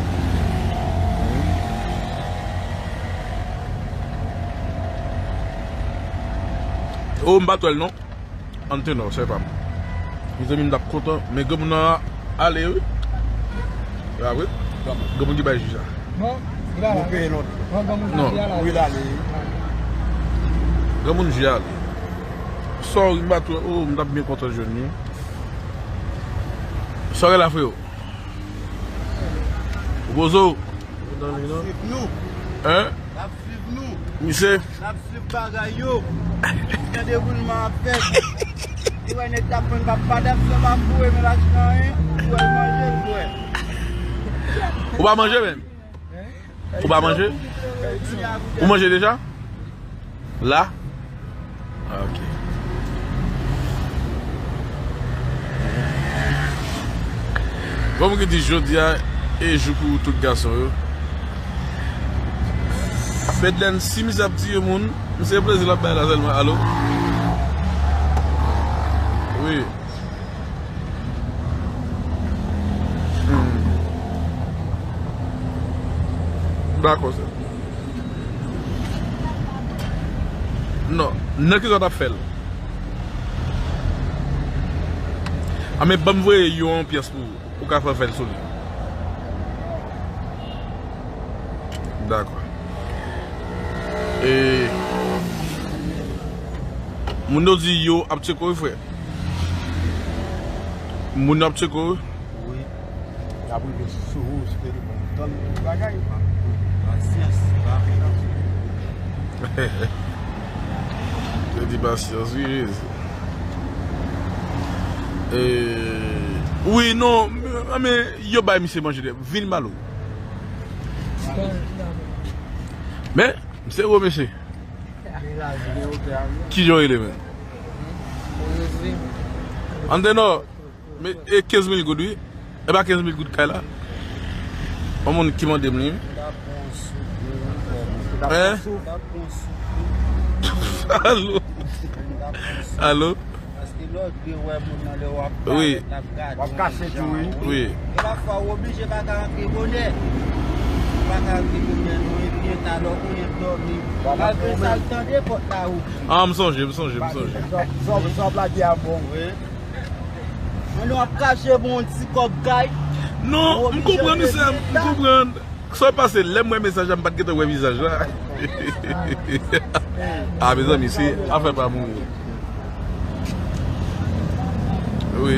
Oh, m pa t wè l non. Antenò, sè pa m. Mezanmi, m t ap kontan, men granmoun nan ale, wi. A, wi. Granmoun ki bay jij la. Non, li pa la. Nou peye non. Non, granmoun Non. Li pa la. Wi, l ale. Granmoun jij la ale. Sorry, m pa t wè. Oh, m t ap byen kontan jwenn li. Sorry la, freo. Wozo. N ap swiv nou. Hein? N ap swiv nou. Misye. N ap swiv bagay yo. Jan dewoulman ap fèt. Ou wè nèg k ap vann pap padap san pa foure men l achte anyen. Ou wè l manje, l bwè. Ou pa manje menm? Ou pa manje? Ou manje deja? La? Ah, ok. Bon, moun ki di jodi a e jou pou tout gason yo. Fedlène, si misye ap tiye moun, misye plezi l ap bay la sèlman. Alo? Wi. Hmm. Dakò, sè. Non, nan ki zòn w ap fè l? A, men ban m voye yon pyès pou ou, ou ka fè, fè l sou li. Dakò. E, moun yo di yo ap tcheke w, frè. Moun yo ap tcheke w. Wi. Y ap rive sou ou, sou telefòn, tann tout bagay. Pasyans, pa fè nan sou. Se Pasyans, wi, Jezi. E, wi, non, men yo bay misye manje de. Vin ba l ou. Men, misye gwo mesye. Kijan w rele, men? Antenò, men, e kenz mil goud, wi. E pa kenz mil goud kay la? Yon moun ki mande m li. Hein? Alo? Alo? Paske lè w dwe wè moun nan lè w ap parèt, l ap gade w jan w ye. Wi. E pafwa w oblije pa ka antre bonè. Ou pa ka antre bonè non, epi gen ta lè w konnen dòmi. Malgre sa, l tande pòt la ouvri. Ah, m sonje, m sonje, m sonje. Zòb, zòb la di a bon. Wi. Moun yo ap kache bon ti kòb kay. Non, m konprann, mesye, m konprann. Sa pase, lè m wè mesaj la, m pa t gentan wè vizaj la. Ah, mezanmi, se afè pa moun. Wi. Wi.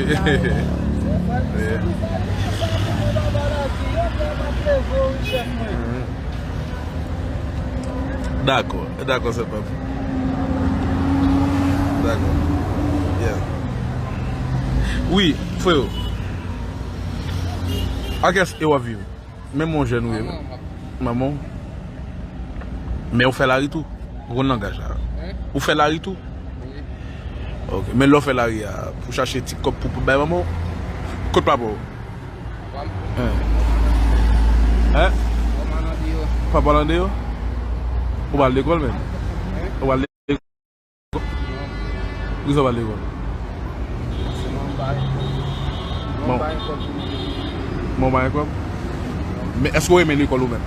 Dakò, dakò, sè pam. Dakò. Yeah. Wi, freo. Ak kiyès w ap viv? Menm yon jèn ou ye. Manman w. Manman w. Men ou fè lari tou. Ou konn langaj la. Ou fè lari tou. Ok. Men lè w fè lari a, pou chache ti kòb pou, pou bay manman w. Kot papa w? Hein? Hein? Papa w nan deyò? Ou pa al lekòl menm? Ou pa al lekòl? Poukisa w pa al lekòl? Manman w pa gen kòb. Men èske w renmen lekòl ou menm?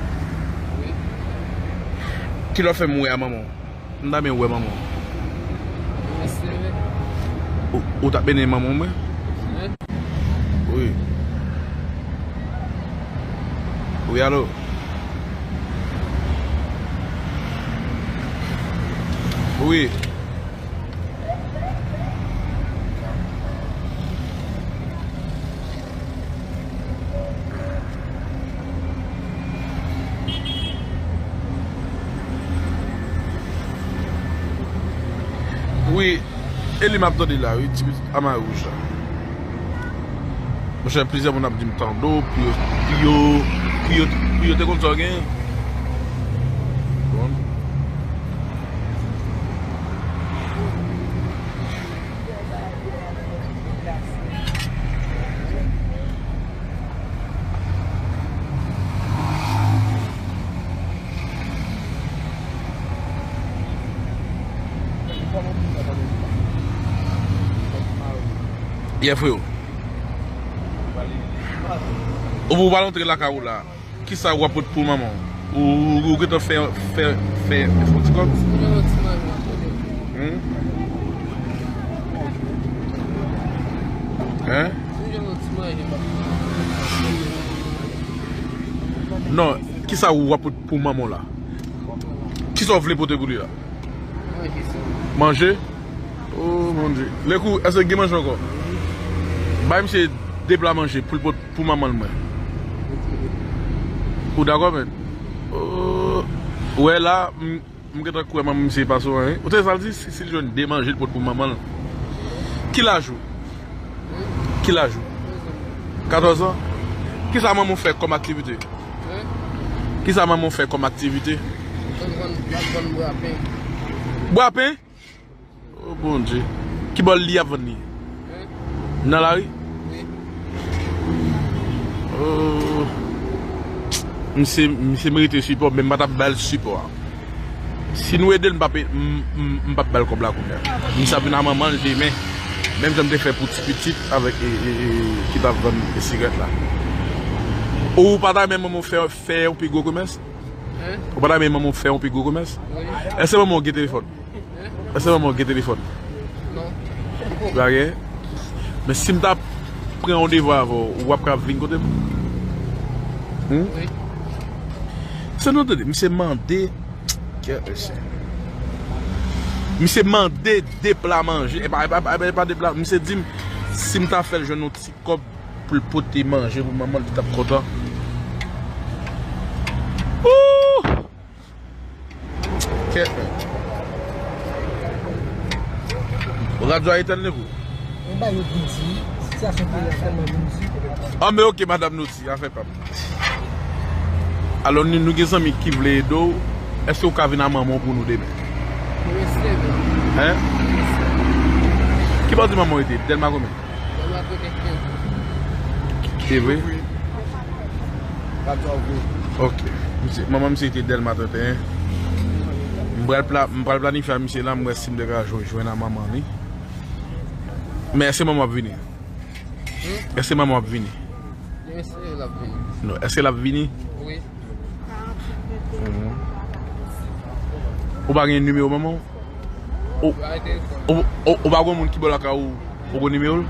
Kilè w fè m wè a manman w? M ta renmen wè manman w. Ou, ou t ap mennen manman w mwen? Wi. Wi, alo? Wi. Wi, e li m ap tande la, wi, ti pitit a may wouj la. Monchè, plizyè moun ap di m tande w, pou yo, pou yo, pou yo, pou yo te konn sa w genyen. Bon. Yeah, freo. Ou, ou pral antre lakay ou la. Kisa w ap pot pou manman w? Ou, ou, ou gentan fè, fè, fè, fè yon ti kòb? Hein? Hein? Non, kisa w ap pot pou manman w la? Kisa w vle pote pou li la? Manje? Oh, Bondye. Lekou, èske gen manje ankò? Bay misye de pla manje pou l pot pou manman l mwen. Ou dakò, menn? Oh, ou wè la, m, m gentan kwè manman misye pa sou anyen. Ou tande sa l di? Si, si l jwenn de manje, l pot pou manman l. Ki laj ou? Ki laj ou? Katòz an? Kisa manman w fè kòm aktivite? Kisa manman w fè kòm aktivite? Bwapen. Bwapen? Oh, Bondye. Ki bò li ap vann li? Nan lari? Oh. Misye, misye merite sipò, men m pa t ap ba l sipò a. Si nou ede l, m p ap, m, m, m p ap ba l kòb la kounye a. Misye ap vin a manman l demen. Menm jan m te fè pou ti pitit avèk, e, e, e, ki t ap vann sigarèt la. Ou pa ta renmen manman w fè, fè yon pi gwo komès? Ou pa ta renmen manman w fè yon pi gwo komès? Èske manman w gen telefòn? Èske manman w gen telefòn? Non. Ou pa gen? Men si m ta pran yon devwa avè w, w ap ka vin kote m? Hmm? Wi. Se nou tande, misye mande, kè, mesye. Misye mande de pla manje, e pa, e pa, e pa, e pa de pla, misye di m, si m ta fè l jwenn yon ti kòb pou l pote manje pou manman l, li t ap kontan. Ooh! Kèt, men. Radyo a etèn, Levo. Mwen ba yo vin di, sitiyasyon peyi a tèlman vin di. Ah, men oke, madanm, nou di, afè pa m. Alò, nou, nou gen zanmi ki vle ede w, èske w ka vin a manman w pou nou demen? Mwen espere. Hein? Ki bò di manman w rete? Dèlma konbyen? Dèlma trannsenk. E vre? Oke. Misye, manman misye rete Dèlma trannsenk. M pral pla-, m pral planifye a misye la, m wè si m te ka jwenn, jwenn a manman li. Men èske manman w ap vini? Hmm? Èske manman w ap vini? Mwen espere l ap vini. Non, èske l ap vini? Wi. Mhm. Ou pa gen nimewo manman w? Ou, ou, ou, ou pa gen moun ki bò lakay ou, ou gen nimewo l?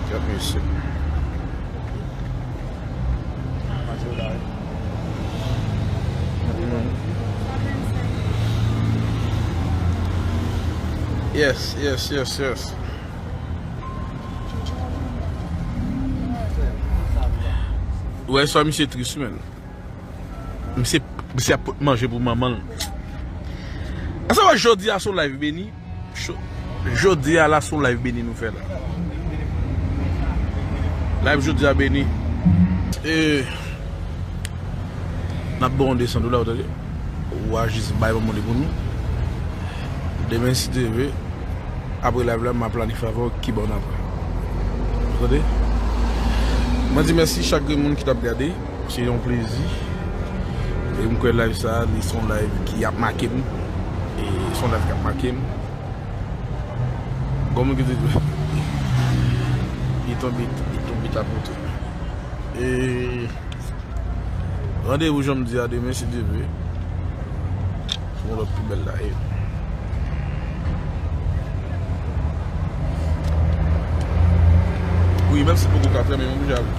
Gad mesye. Yes, yes, yes, yes. Ou wè sa, misye tris, man. Misye, misye ap pot manje pou manman l. Sa wè, jodi a se yon live beni. Cho-, jodi a la se yon live beni nou fè la. Live jodi a beni. E, n ap ba w yon de san dola, ou tande? Ou a jis bay manman li pou nou. Demen, si Dye vle, apre live la, m a planifye avè w ki bò n a pran. Ou tande? Mwen di mèsi chak grenn moun ki t ap gade. Se yon plezi. E m kwè live sa, li se yon live ki ap make m. E se yon live k ap make m. Gon moun ki di, li tonbe, li tonbe ta pote. E randevou, jan m di a, demen, si Dye vle. Yon lòt pi bèl la, e. Wi, menm si poko ka fè, men m oblije ale.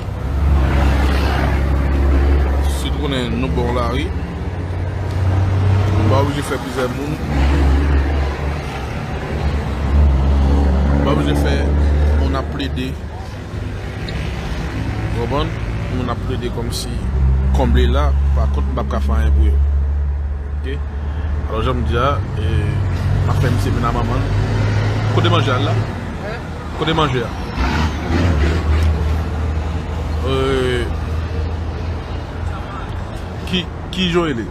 Sitou konnen nou bon lari. M pa oblije fè plizyè moun. M pa oblije fè moun ap plede. Ou konprann? Moun ap plede kòmsi konble la, pa kont m p ap ka fè anyen pou yo. Oke? Alò, jan m di a, e, m ap fè misye vin a manman l. Kote manje a la? Kote manje a? E, ki, ki jan w rele?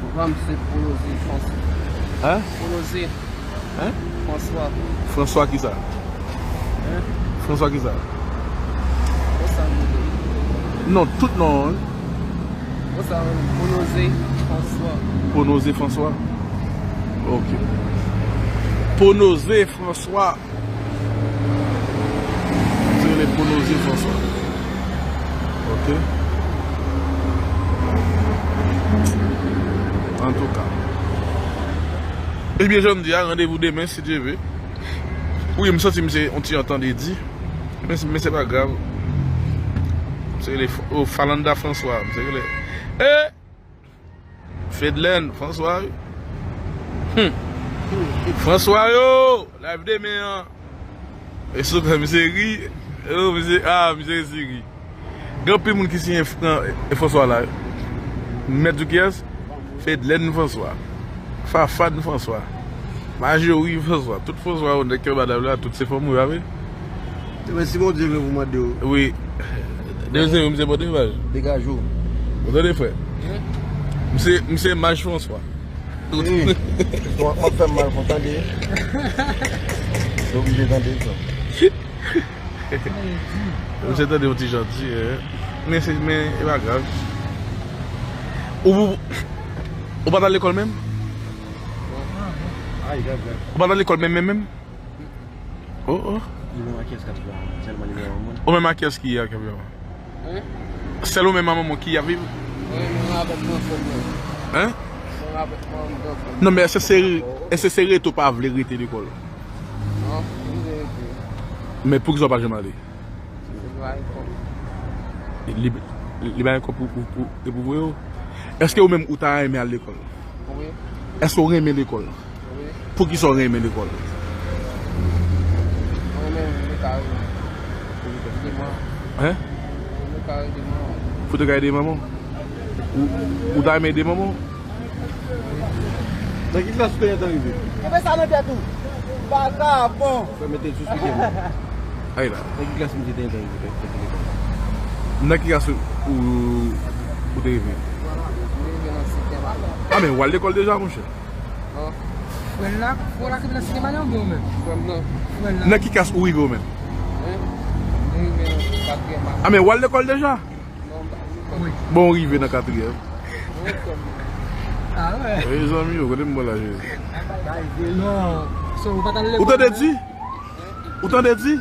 Papa m se Poloze François. Hein? Poloze. Hein? François. François kisa? Hein? François kisa? Konsa m rele. Non, tout non an, wi. Konsa, Poloze François. Poloze François? Ok. Poloze François. Se rele Poloze François. Ok. Antouka. Ebyen, jan m di a, randevou demen, si Dye vle. Wi, m santi m se yon ti antandredi. Men, men se pa grav. M se rele F-, oh, Falanda François. M se rele. Eh! Fedlène François, wi. Hmm. François yo! Live demen an. E sou tan misye ri. Oh, misye, ah, misye resi ri. Gen anpil moun ki siyen Fran-, e François la. Mèt di kiyès? Fedlène François. Fafane François. Marjorie François. Tout François yo, nèg ki anba live la, tout se fanm wi, pa vre? Demen, si Bondye vle pou mande w. Wi. Demen, se misye pote imaj. Degaje w. Ou tande, frè? Misye, misye Maj François. Wi. M ap fè m mal pou tande. Se oblije tande sa. Misye tande yon ti jan di, eh. Men se, men e pa grav. Ou, ou, ou pa t al lekòl menm? Ou pa t al lekòl menm, menm, menm? Oh, oh. Li menm ak kiyès k ap viv? Sèlman li menm ak manman? Ou menm ak kiyès ki ak ap viv? Hein? Sèl ou menm ak manman ki ap viv? Wi, mwen avèk granfrè m nan. Hein? Mwen avèk manman m, granfrè m. Non, men èske se, èske se rete ou pa vle rete lekòl? Non, m vle rete. Men poukisa ou pa janm ale? Li, li pa gen kòb pou, pou, pou, pou voye w? Èske ou menm ou ta renmen al lekòl? Wi. Èske ou renmen lekòl? Wi. Poukisa ou renmen lekòl? Mwen renmen pou m ka ede manman. Hein? Pou m ka ede manman. Pou te ka ede manman? Ou, ou ta renmen ede manman? Wi. Nan ki klas ou te gentan rive? Kenbe sa nan tèt ou. Vagabon. Fè mete l sou spikè, men. Ay la. Nan ki klas misye te gentan rive? Ou, ou te rive? Ah, men w al lekòl deja, monchè? Frè l la, frè l la ki nan sinema li oubyen ou menm? Frè m nan. Frè l la. Nan ki klas ou rive ou menm? Hein? Mwen rive nan katriyèm. Ah, men w al lekòl deja? Non, m pa al lekòl. Wi. Bon, ou rive nan katriyèm. Wi, frè m. Ah, wè. Wi, zanmi yo, kote m pral la, Jezi? Non, so, ou pa t al lekòl. Ou tande di? Ou tande di?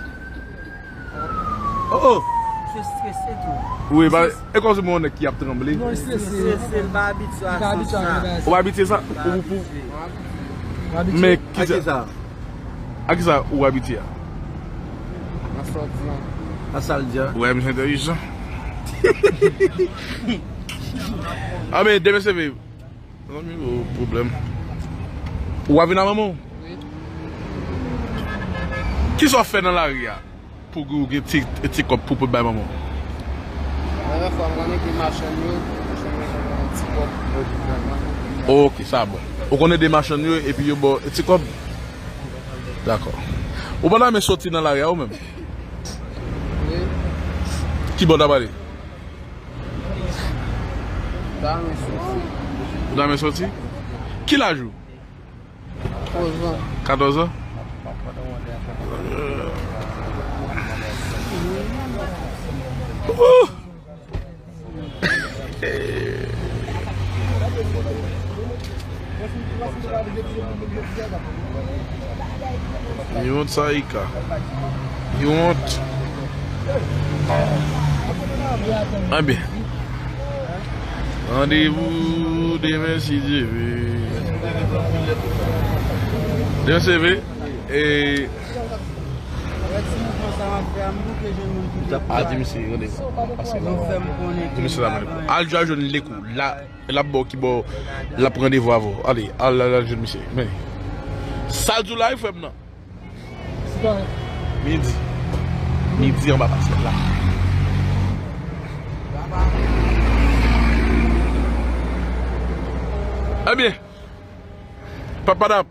Oh, oh. Misye strese tou. Wi, ba, e kòm se yon nèg ki ap tranble. Non, li strese. Li strese, li pa abitye a sa. Ou pa abitye sa? Ou, ou, ou. Ou abitye. Men, a ki sa? A ki sa ou abitye a? Nan sòti an. A sa l di a. Ou wè, misye entèlijan. Ah, men, demen se vre. Zanmi, o pwoblèm. Ou a vin a manman w? Wi. Kisa w fè nan lari a pou ou gen ti, ti kòb pou, pou bay manman w? Premyè fwa m konn ede machann yo, machann yo ban m ti kòb. Ok, sa bon. Ou konn ede machann yo epi yo ba w ti kòb? Dakò. Ou pa ta renmen soti nan lari a ou menm? Wi. Ki bò w ta prale? Ta renmen soti. Ou ta renmen soti? Ki laj ou? Katòz an. Katòz an? Ooh! You want Saika? You want? Anben. Randevou demen si Dye vle. Demen se vre. E a di misye randevou. Pase la. Di misye la mande pou. Al jwenn lekou. La. E l ap ba w ki bò l ap randevou avè w. Ale, al, al, al jwenn misye. Men. Sa l di w la, wi, frè m nan. Midi. Midi anba pasyèl la. Ebyen, Papa Dap.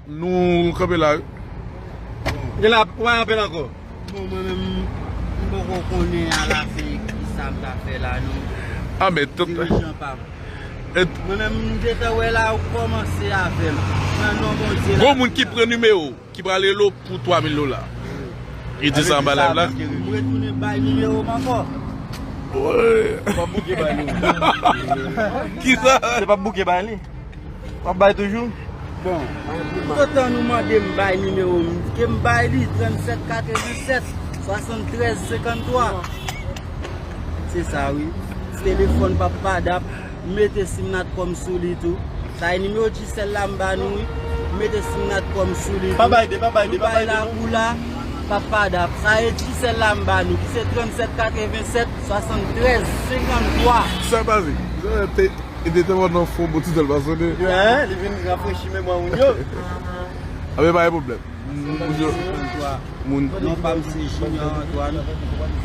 Nou kanpe la, wi. Gen la, ou pa anpil ankò. Bon, mwen menm, m poko konnen alafen kisa m ta fè la, non. Ah, men tout. Dirijan pa m. Mwen menm, m gentan wè la, ou kòmanse avè m. Nan non Bondye la. Gon moun ki pran nimewo, ki pral rele w pou twa mil dola. Li di sa anba live la. M retounen bay nimewo m ankò. Wi. P ap bouke bay li. Kisa? Se p ap bouke bay li. W ap bay toujou? Bon, toutotan nou mande m bay nimewo m, ke m bay li, trannsèt katrevennsèt, swasanntrèz senkanntwa. Se sa, wi. Telefòn Papa Dap, m mete sim natcom sou li tou. Sa e nimewo Digicel la m ba nou, wi. M mete sim natcom sou li tou. Pa bay de, pa bay de, pa bay de, non. Nou bay lakou la, Papa Dap. Sa e Digicel la m ba nou, ki se trannsèt katrevennsèt, swasanntrèz senkanntwa. Sa pase? Li te tèlman nan fon, bon, ti sèl pa sonnen. Wi, li vin rafrechi memwa moun yo. A, men pa gen pwoblèm. Moun yo, moun. Non pa m se Junior Antoine.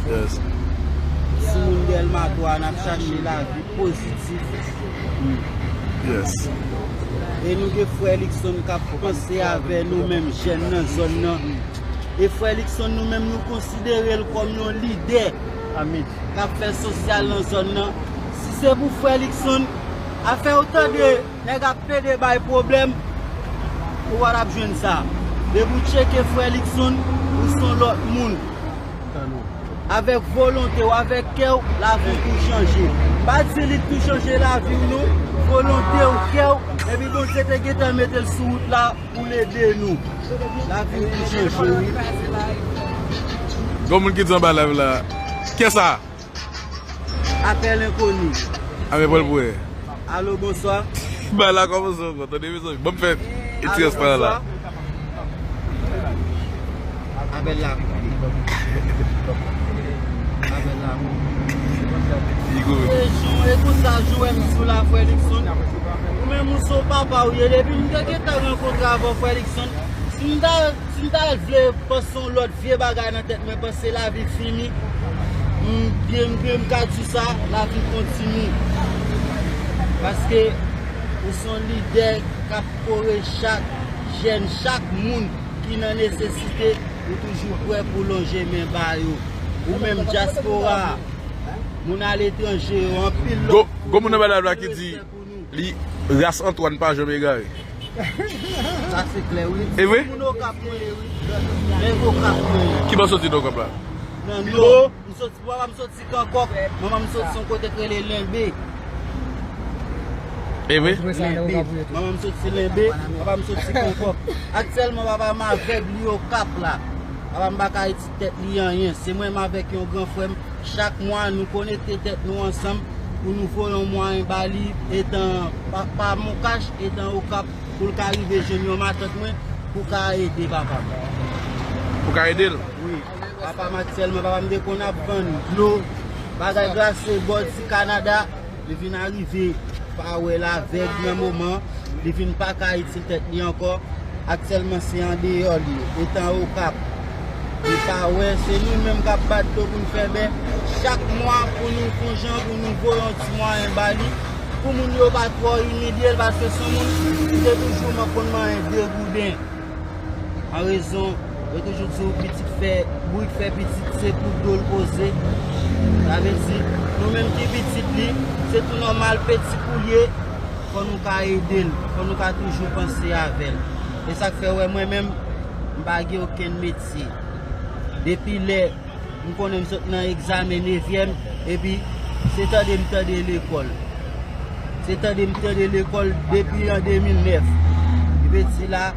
Yes. Timoun Dèlma twa, n ap chache lavi pozitif. Yes. E nou gen frè Luckson k ap panse avè nou menm jèn nan zòn nan. E frè Luckson, nou menm, nou konsidere l kòm yon lidè k ap fè sosyal nan zòn nan. Si se pou frè Luckson, afè ou tande nèg ap pede bay pwoblèm, ou pa t ap jwenn sa. Depi w tcheke frè Luckson, ou se yon lòt moun. Avèk volonte w, avèk kè w, lavi w tou chanje. M pa di li k tou chanje lavi w non, volonte w, kè w, epi Bondye te gentan mete l sou wout la. Pou l ede nou. Lavi w tou chanje, wi. Gon moun ki di anba live la, kiyès sa? Apèl enkoni. A, men pran l pou wè. Alo, bonswa. Bay la kòmanse ankò, tande mezanmi. Ban m fè ti rès la. Apèl la koupe. Apèl la koupe. E jan, e konsa, jan w wè m sou la, frè Luckson. Ou menm, ou se yon papa, ou ye. Depi m te gentan rankontre avè w, frè Luckson, si m ta, si m ta vle panse yon lòt vye bagay nan tèt mwen, panse lavi fini, m byen, m byen, m ka di sa, lavi kontinye. Paske ou se yon lidè K ap kore chak jèn, chak moun ki nan nesesite, nou toujou prè pou lonje men ba yo. Ou menm dyaspora, moun aletranje yo, anpil lòt. Gwo moun nan bay la ki di li ras Antwàn pa janm egare. Sa se klè, wi. E vre? Moun Okap mwen ye, wi. Nèg Okap mwen ye. Ki bò soti nan Okap la? Nan Nò. M soti, papa m soti Kankòk, manman m soti yon kote k rele Lenbe. E vre? Lenbe. Manman m soti Lenbe, papa m soti Kankòk. Aktyèlman, papa m avèg, li Okap la. Papa m pa ka iti tèt li anyen. Se mwen menm avèk yon gran frè m. Chak mwa, nou konekte tèt nou ansanm pou nou voye yon mwayen ba li, etan pa, pa Moncash, etan Okap, pou l ka rive jwenn yon matant mwen, pou ka ede papa m. Pou ka ede l? Wi. Papa m aktyèlman, papa m te konn ap vann dlo, bagay glase, bò di Kanada, li vin arive, pa wè l avèg nan moman, li vin pa ka itil tèt li ankò. Aktyèlman, se andeyò li ye, etan Okap. Li pa wè, se nou menm k ap bat dlo pou n fè bè. Chak mwa, pou nou fè yon jan, pou nou voye yon ti mwayen ba li, pou moun yo pa twò imilye l, paske se yon moun ki te toujou konn manyen de gouden. An rezon, yo toujou di w pitit fè, bourik fè pitit, se pou do l poze. Sa vle di, nou menm ki pitit li, se tou nòmal, peti pou l ye, fò nou ka ede l, fò nou ka toujou panse avè l. E sa k fè, w wè, mwen menm, m pa gen okenn metye. Depi lè m konnen m sot nan egzamen nevyèm, epi se tande m tande lekòl. Se tande m tande lekòl depi an de mil nèf. Li vle di la,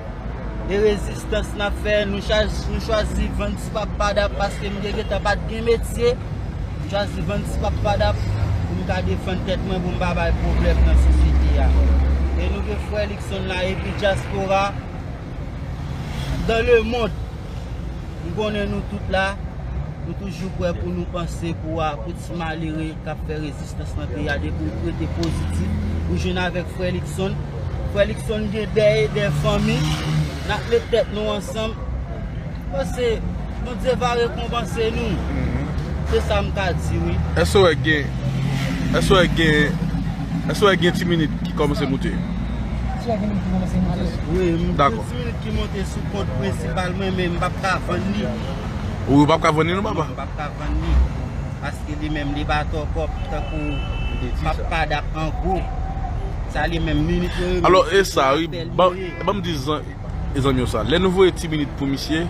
e rezistans n ap fè, nou chaj-, nou chwazi vann ti pap padap paske m te gentan pa t gen metye. M chwazi vann ti pap padap pou m ka defann tèt mwen, pou m pa bay pwoblèm nan sosyete a. E nou gen frè Luckson la, epi dyaspora dans le monde. M konnen nou tout la, nou toujou prè pou nou panse pou a, pou ti malere k ap fè rezistans nan peyi a, depi w rete pozitif, ou jwenn avèk frè Luckson. Frè Luckson gen dèyè, dèyè fanmi, n ap met tèt nou ansanm. Panse Bondye va rekonpanse nou. Se sa m ka di, wi. Èske w wè gen, èske w wè gen, èske w wè gen ti minit ki kòmanse moute? Wi, m gen ti minit ki monte sou kont prensipal mwen, men m p ap ka vann li. Ou p ap ka vann li non, papa? M p ap ka vann li. Paske li menm, li pa twò pòp tankou pap padap an gwo. Sa li menm, minit mwen. Alò, e sa, wi, ban, ban m di zan-, e zanmi w sa. Lè nou voye ti minit pou misye,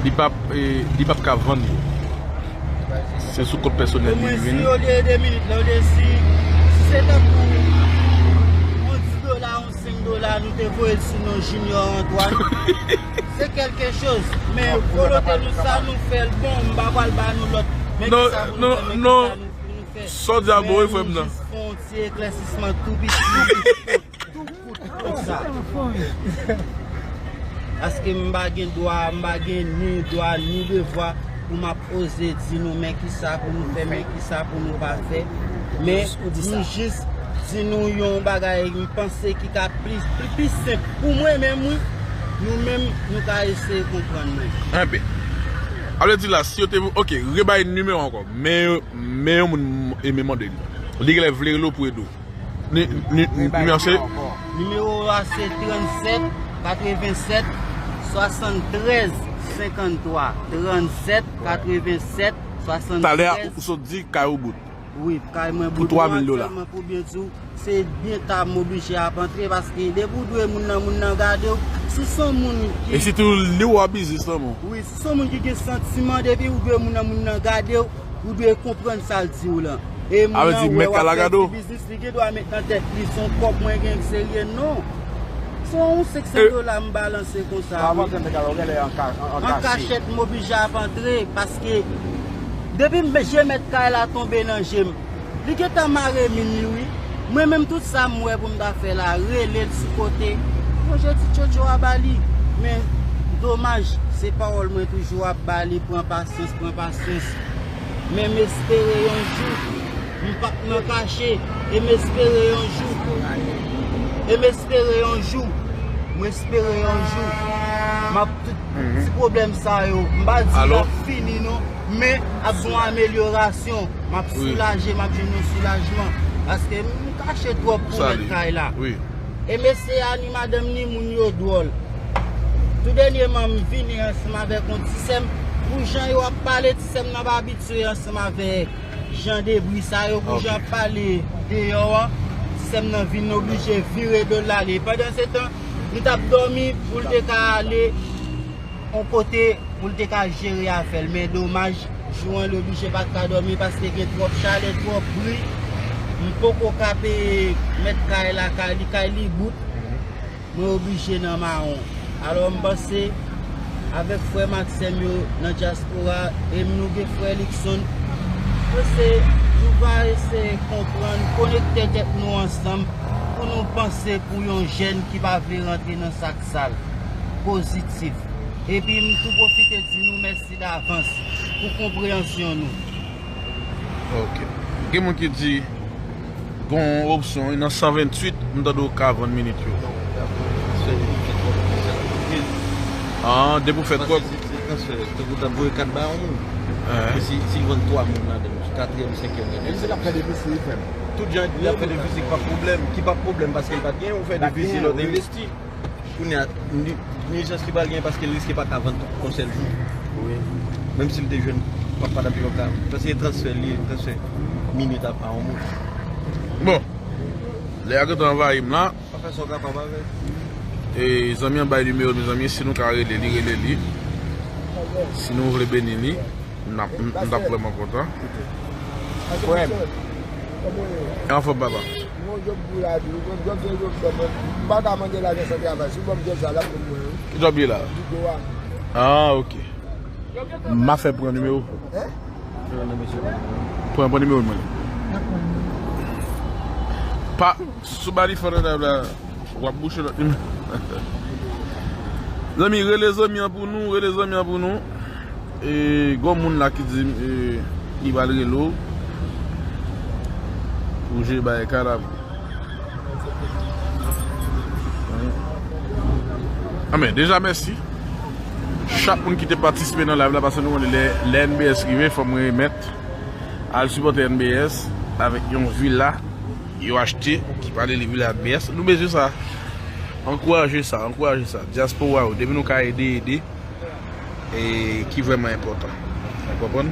li p ap, e, li p ap ka vann li. Se sou kont pèsonèl li vini. Omwen si olye de minit la, olye si, si se tankou yon dis dola, yon senk dola, nou te voye l sou non Junior Antoine. Se kèlke choz. Men volonte nou sa, nou fè l bon, m pa pral ba nou lòt. Men kisa pou nou fè, men kisa nou, pou nou fè. Sa w di a bon, wi, frè m nan. Men nou jis fè yon ti eklèsisman tou piti, tou kout konsa. Paske m pa gen dwa, m pa gen ni dwa, ni devwa pou m ap oze di nou men kisa pou nou fè, men kisa pou nou pa fè. Men nou jis di nou yon bagay, m panse ki ka pli, pli, pli senp pou mwen menm, wi. Nou menm, nou ka eseye konprann mwen. Enben. Sa vle di la, si yo te, ok, rebay nimewo ankò. Men, men yon moun e men mande li. Li genlè vle rele w pou ede w. Ni, ni, nimewo se? Nimewo a se trannsèt, katrevennsèt, swasanntrèz, senkanntwa. Trannsèt, katrevennsèt, swasanntrèz. Talè a, ou, ou sot di kay ou bout. Wi, kay mwen bout. Pou twa mil dola. Aktyèlman, pou byen di w, se byen ta m oblije ap antre, paske depi w dwe moun nan, moun nan gade w. Si se yon moun ki... E sitou li w a biznis lan, bon. Wi, si se yon moun ki gen santiman, depi w dwe moun nan, moun nan gade w, ou dwe konprann sa l di w lan. E moun nan wè w ap fè ti biznis, li gen dwa met nan tèt li, se yon kòb mwen gen k serye, non. Se yon senk san dola m balanse konsa, wi. An kachèt, m oblije ap antre, paske depi m je mèt kay la tonbe nan je m, li gentan mare min li, wi. Mwen menm, tout sa m wè pou m ta fè la, rele l sou kote. Bon, je di tchotcho a ba li. Men, domaj, se pawòl mwen toujou ap ba li, pran pasyans, pran pasyans. Men m espere yon jou, m p ap nan kache, e m espere yon jou, e m espere yon jou, m espere yon jou, m ap tout ti pwoblèm sa yo, m pa di l ap fini non, men ap gen yon amelyorasyon, m ap soulaje, m ap jwenn yon soulajman. Paske m kache twòp pou mèt kay la. Wi. E mesye a ni madanm ni moun yo dwòl. Tou dènyèman, m vini ansanm avèk yon ti sè m. Pou jan yo ap pale, ti sè m nan pa abitye ansanm avèk jan de bri sa yo, pou jan ap pale deyò an. Ti sè m nan vin oblije vire do l ale. Pandansetan, m t ap dòmi pou l te ka ale yon kote pou l te ka jere afè l. Men domaj, jou an, li oblije pa t ka dòmi paske gen twòp chalè, twòp bri. M poko ka peye mèt kay la, kay li, kay li bout. Mwen oblije nan mawon. Alò, m panse, avèk frè m ak sè m yo nan dyaspora, e m nou gen frè Luckson, m panse nou va eseye konprann, konekte tèt nou ansanm pou nou panse pou yon jèn ki pa vle rantre nan sak sal. Pozitif. Epi m tou pwofite di nou mèsi davans pou konpreyansyon nou. Ok. Gen moun ki di, gon opsyon, nan san venntuit, m tande w ka vann minit yo. Non, transfè li fè twòp. Ah, depi w fè twòp. Paske se, se transfè. Tankou w t ap voye kat ba yon moun. Epi si, si l vann twa moun ladan l, katriyèm, senkyèm, menm si l ap fè defisi, li fè l. Tout jan l ap fè defisi, pa pwoblèm. Ki pa pwoblèm, paske l pa t genyen, ou fè defisi, lòt envesti. Kounye a, ni, ni chans li pral genyen paske l riske pa ka vann yon sèl jou. Wi. Menm si l te jwenn, pa, pa t ap yon ka. Paske transfè li, transfè minit a, a yon moun. Bon. Lè a gentan anvayi m la. Pa fè sa w kapab avè l. E, zanmi an bay nimewo l, mezanmi, si nou ka rele li, rele li. Si nou vle beni li. M ap, m, m t ap vrèman kontan. Frè m. Anfòm, papa. M pa ka mande lajan san travay. Si w ban m djòb sa, l ap ban m mwen, wi. Ki djòb li la? Bigo a. Ah, ok. M a fè pran nimewo. Hein? Pran, pran nimewo mwen. Pa, sou ba li fò nan la. W ap bouche lòt nimewo. Zanmi, rele zanmi an pou nou, rele zanmi an pou nou. E, gon moun la ki di m, e, li pral rele w. Pou jere bay kalab. Anben, deja mèsi. Chak moun ki te patisipe nan live la, paske nou konnen lè, lè N B S rive, fò mwen remèt. Al sipòte N B S avèk yon vila yo achte, ki pale li vila N B S. Nou bezwen sa. Ankouraje sa, ankouraje sa. Dyaspora yo, depi nou ka ede, ede. E ki vrèman enpòtan. Ou konprann?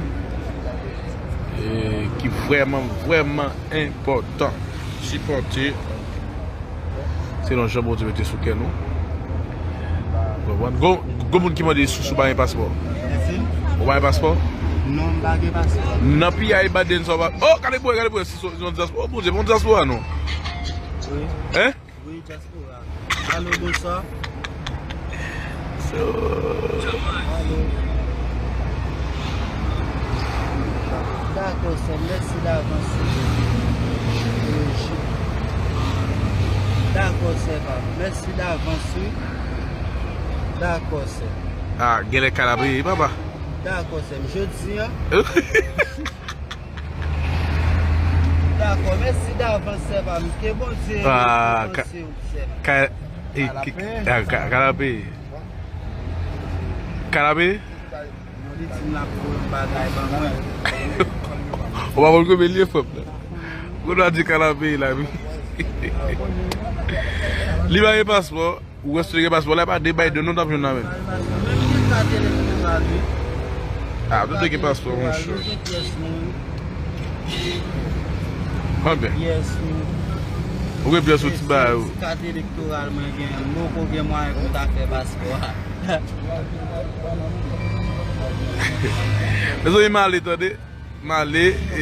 E ki vrèman, vrèman enpòtan. Sipòte selon jan Bondye mete sou kè nou. Ou konprann? Gon, gon moun ki mande si, si w pa gen paspò. Ou pa gen paspò? Non, m pa gen paspò. Nan piyay Baden sa w pa. Oh, gade pou wè, gade pou wè si se yon dyaspora. Oh, Bondye, bon dyaspora, non? Wi. Hein? Wi, dyaspora. Alo, bonswa. So, alo. Dakò, sè, mèsi davans, wi. Dakò, sè pa m. Mèsi davans, wi. Dakò, sè. Ah, genlè kalabri, papa. Dakò, sè m. Jodi a. Dakò, mèsi davans, sè pa m. Ke Bondye rekonpanse w, sè pa m. Ka, e, ki, ka, ka, kalape. Kalape? Li di m l ap voye yon bagay ban mwen. Ou pa konn konbyen l ye, frè m nan. Ou ta di kalape la, wi. Li pa gen paspò. Ou wè si te gen paspò la, pa de bay de non t ap jwenn la menm. Menm gen kat elektoral, wi. Ah, tout gen paspò, monchè. Gen pyès nou, wi. Anben. Pyès nou. Ou gen pyès ou ti bay ou. Kat elektoral mwen gen, m poko gen mwayen pou m ta fè paspò a. Mezanmi, m ale, tande. M ale, e,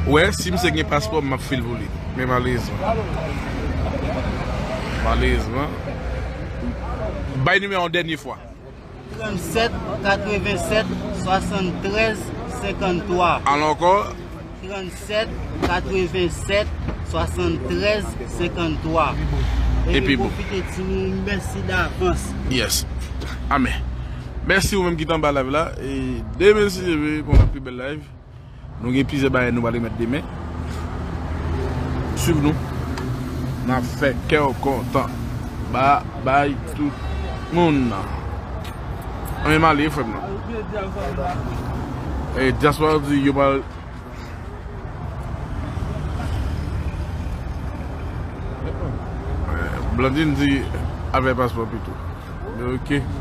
wè, si misye gen paspò, m ap fil pou li. Men malerezman. Malerezman. Bay nimewo a yon dènye fwa. Trannsèt, katrevennsèt, swasanntrèz, senkanntwa. Al ankò. Trannsèt, katrevennsèt, swasanntrèz, senkanntwa. Epi bon. Epi pwofite di nou mèsi davans. Yes. Amèn. Mèsi ou menm ki t anba live la. E demen, si Dye vle, pou yon pi bèl live. Nou gen plizyè bagay nou pral remèt demen. Swiv nou. N ap fè kè w kontan. Ba, bay tout moun nan. Ann, m ale, frè m nan. E dyaspora di yo pral Blandine di al fè paspò pito. Men oke.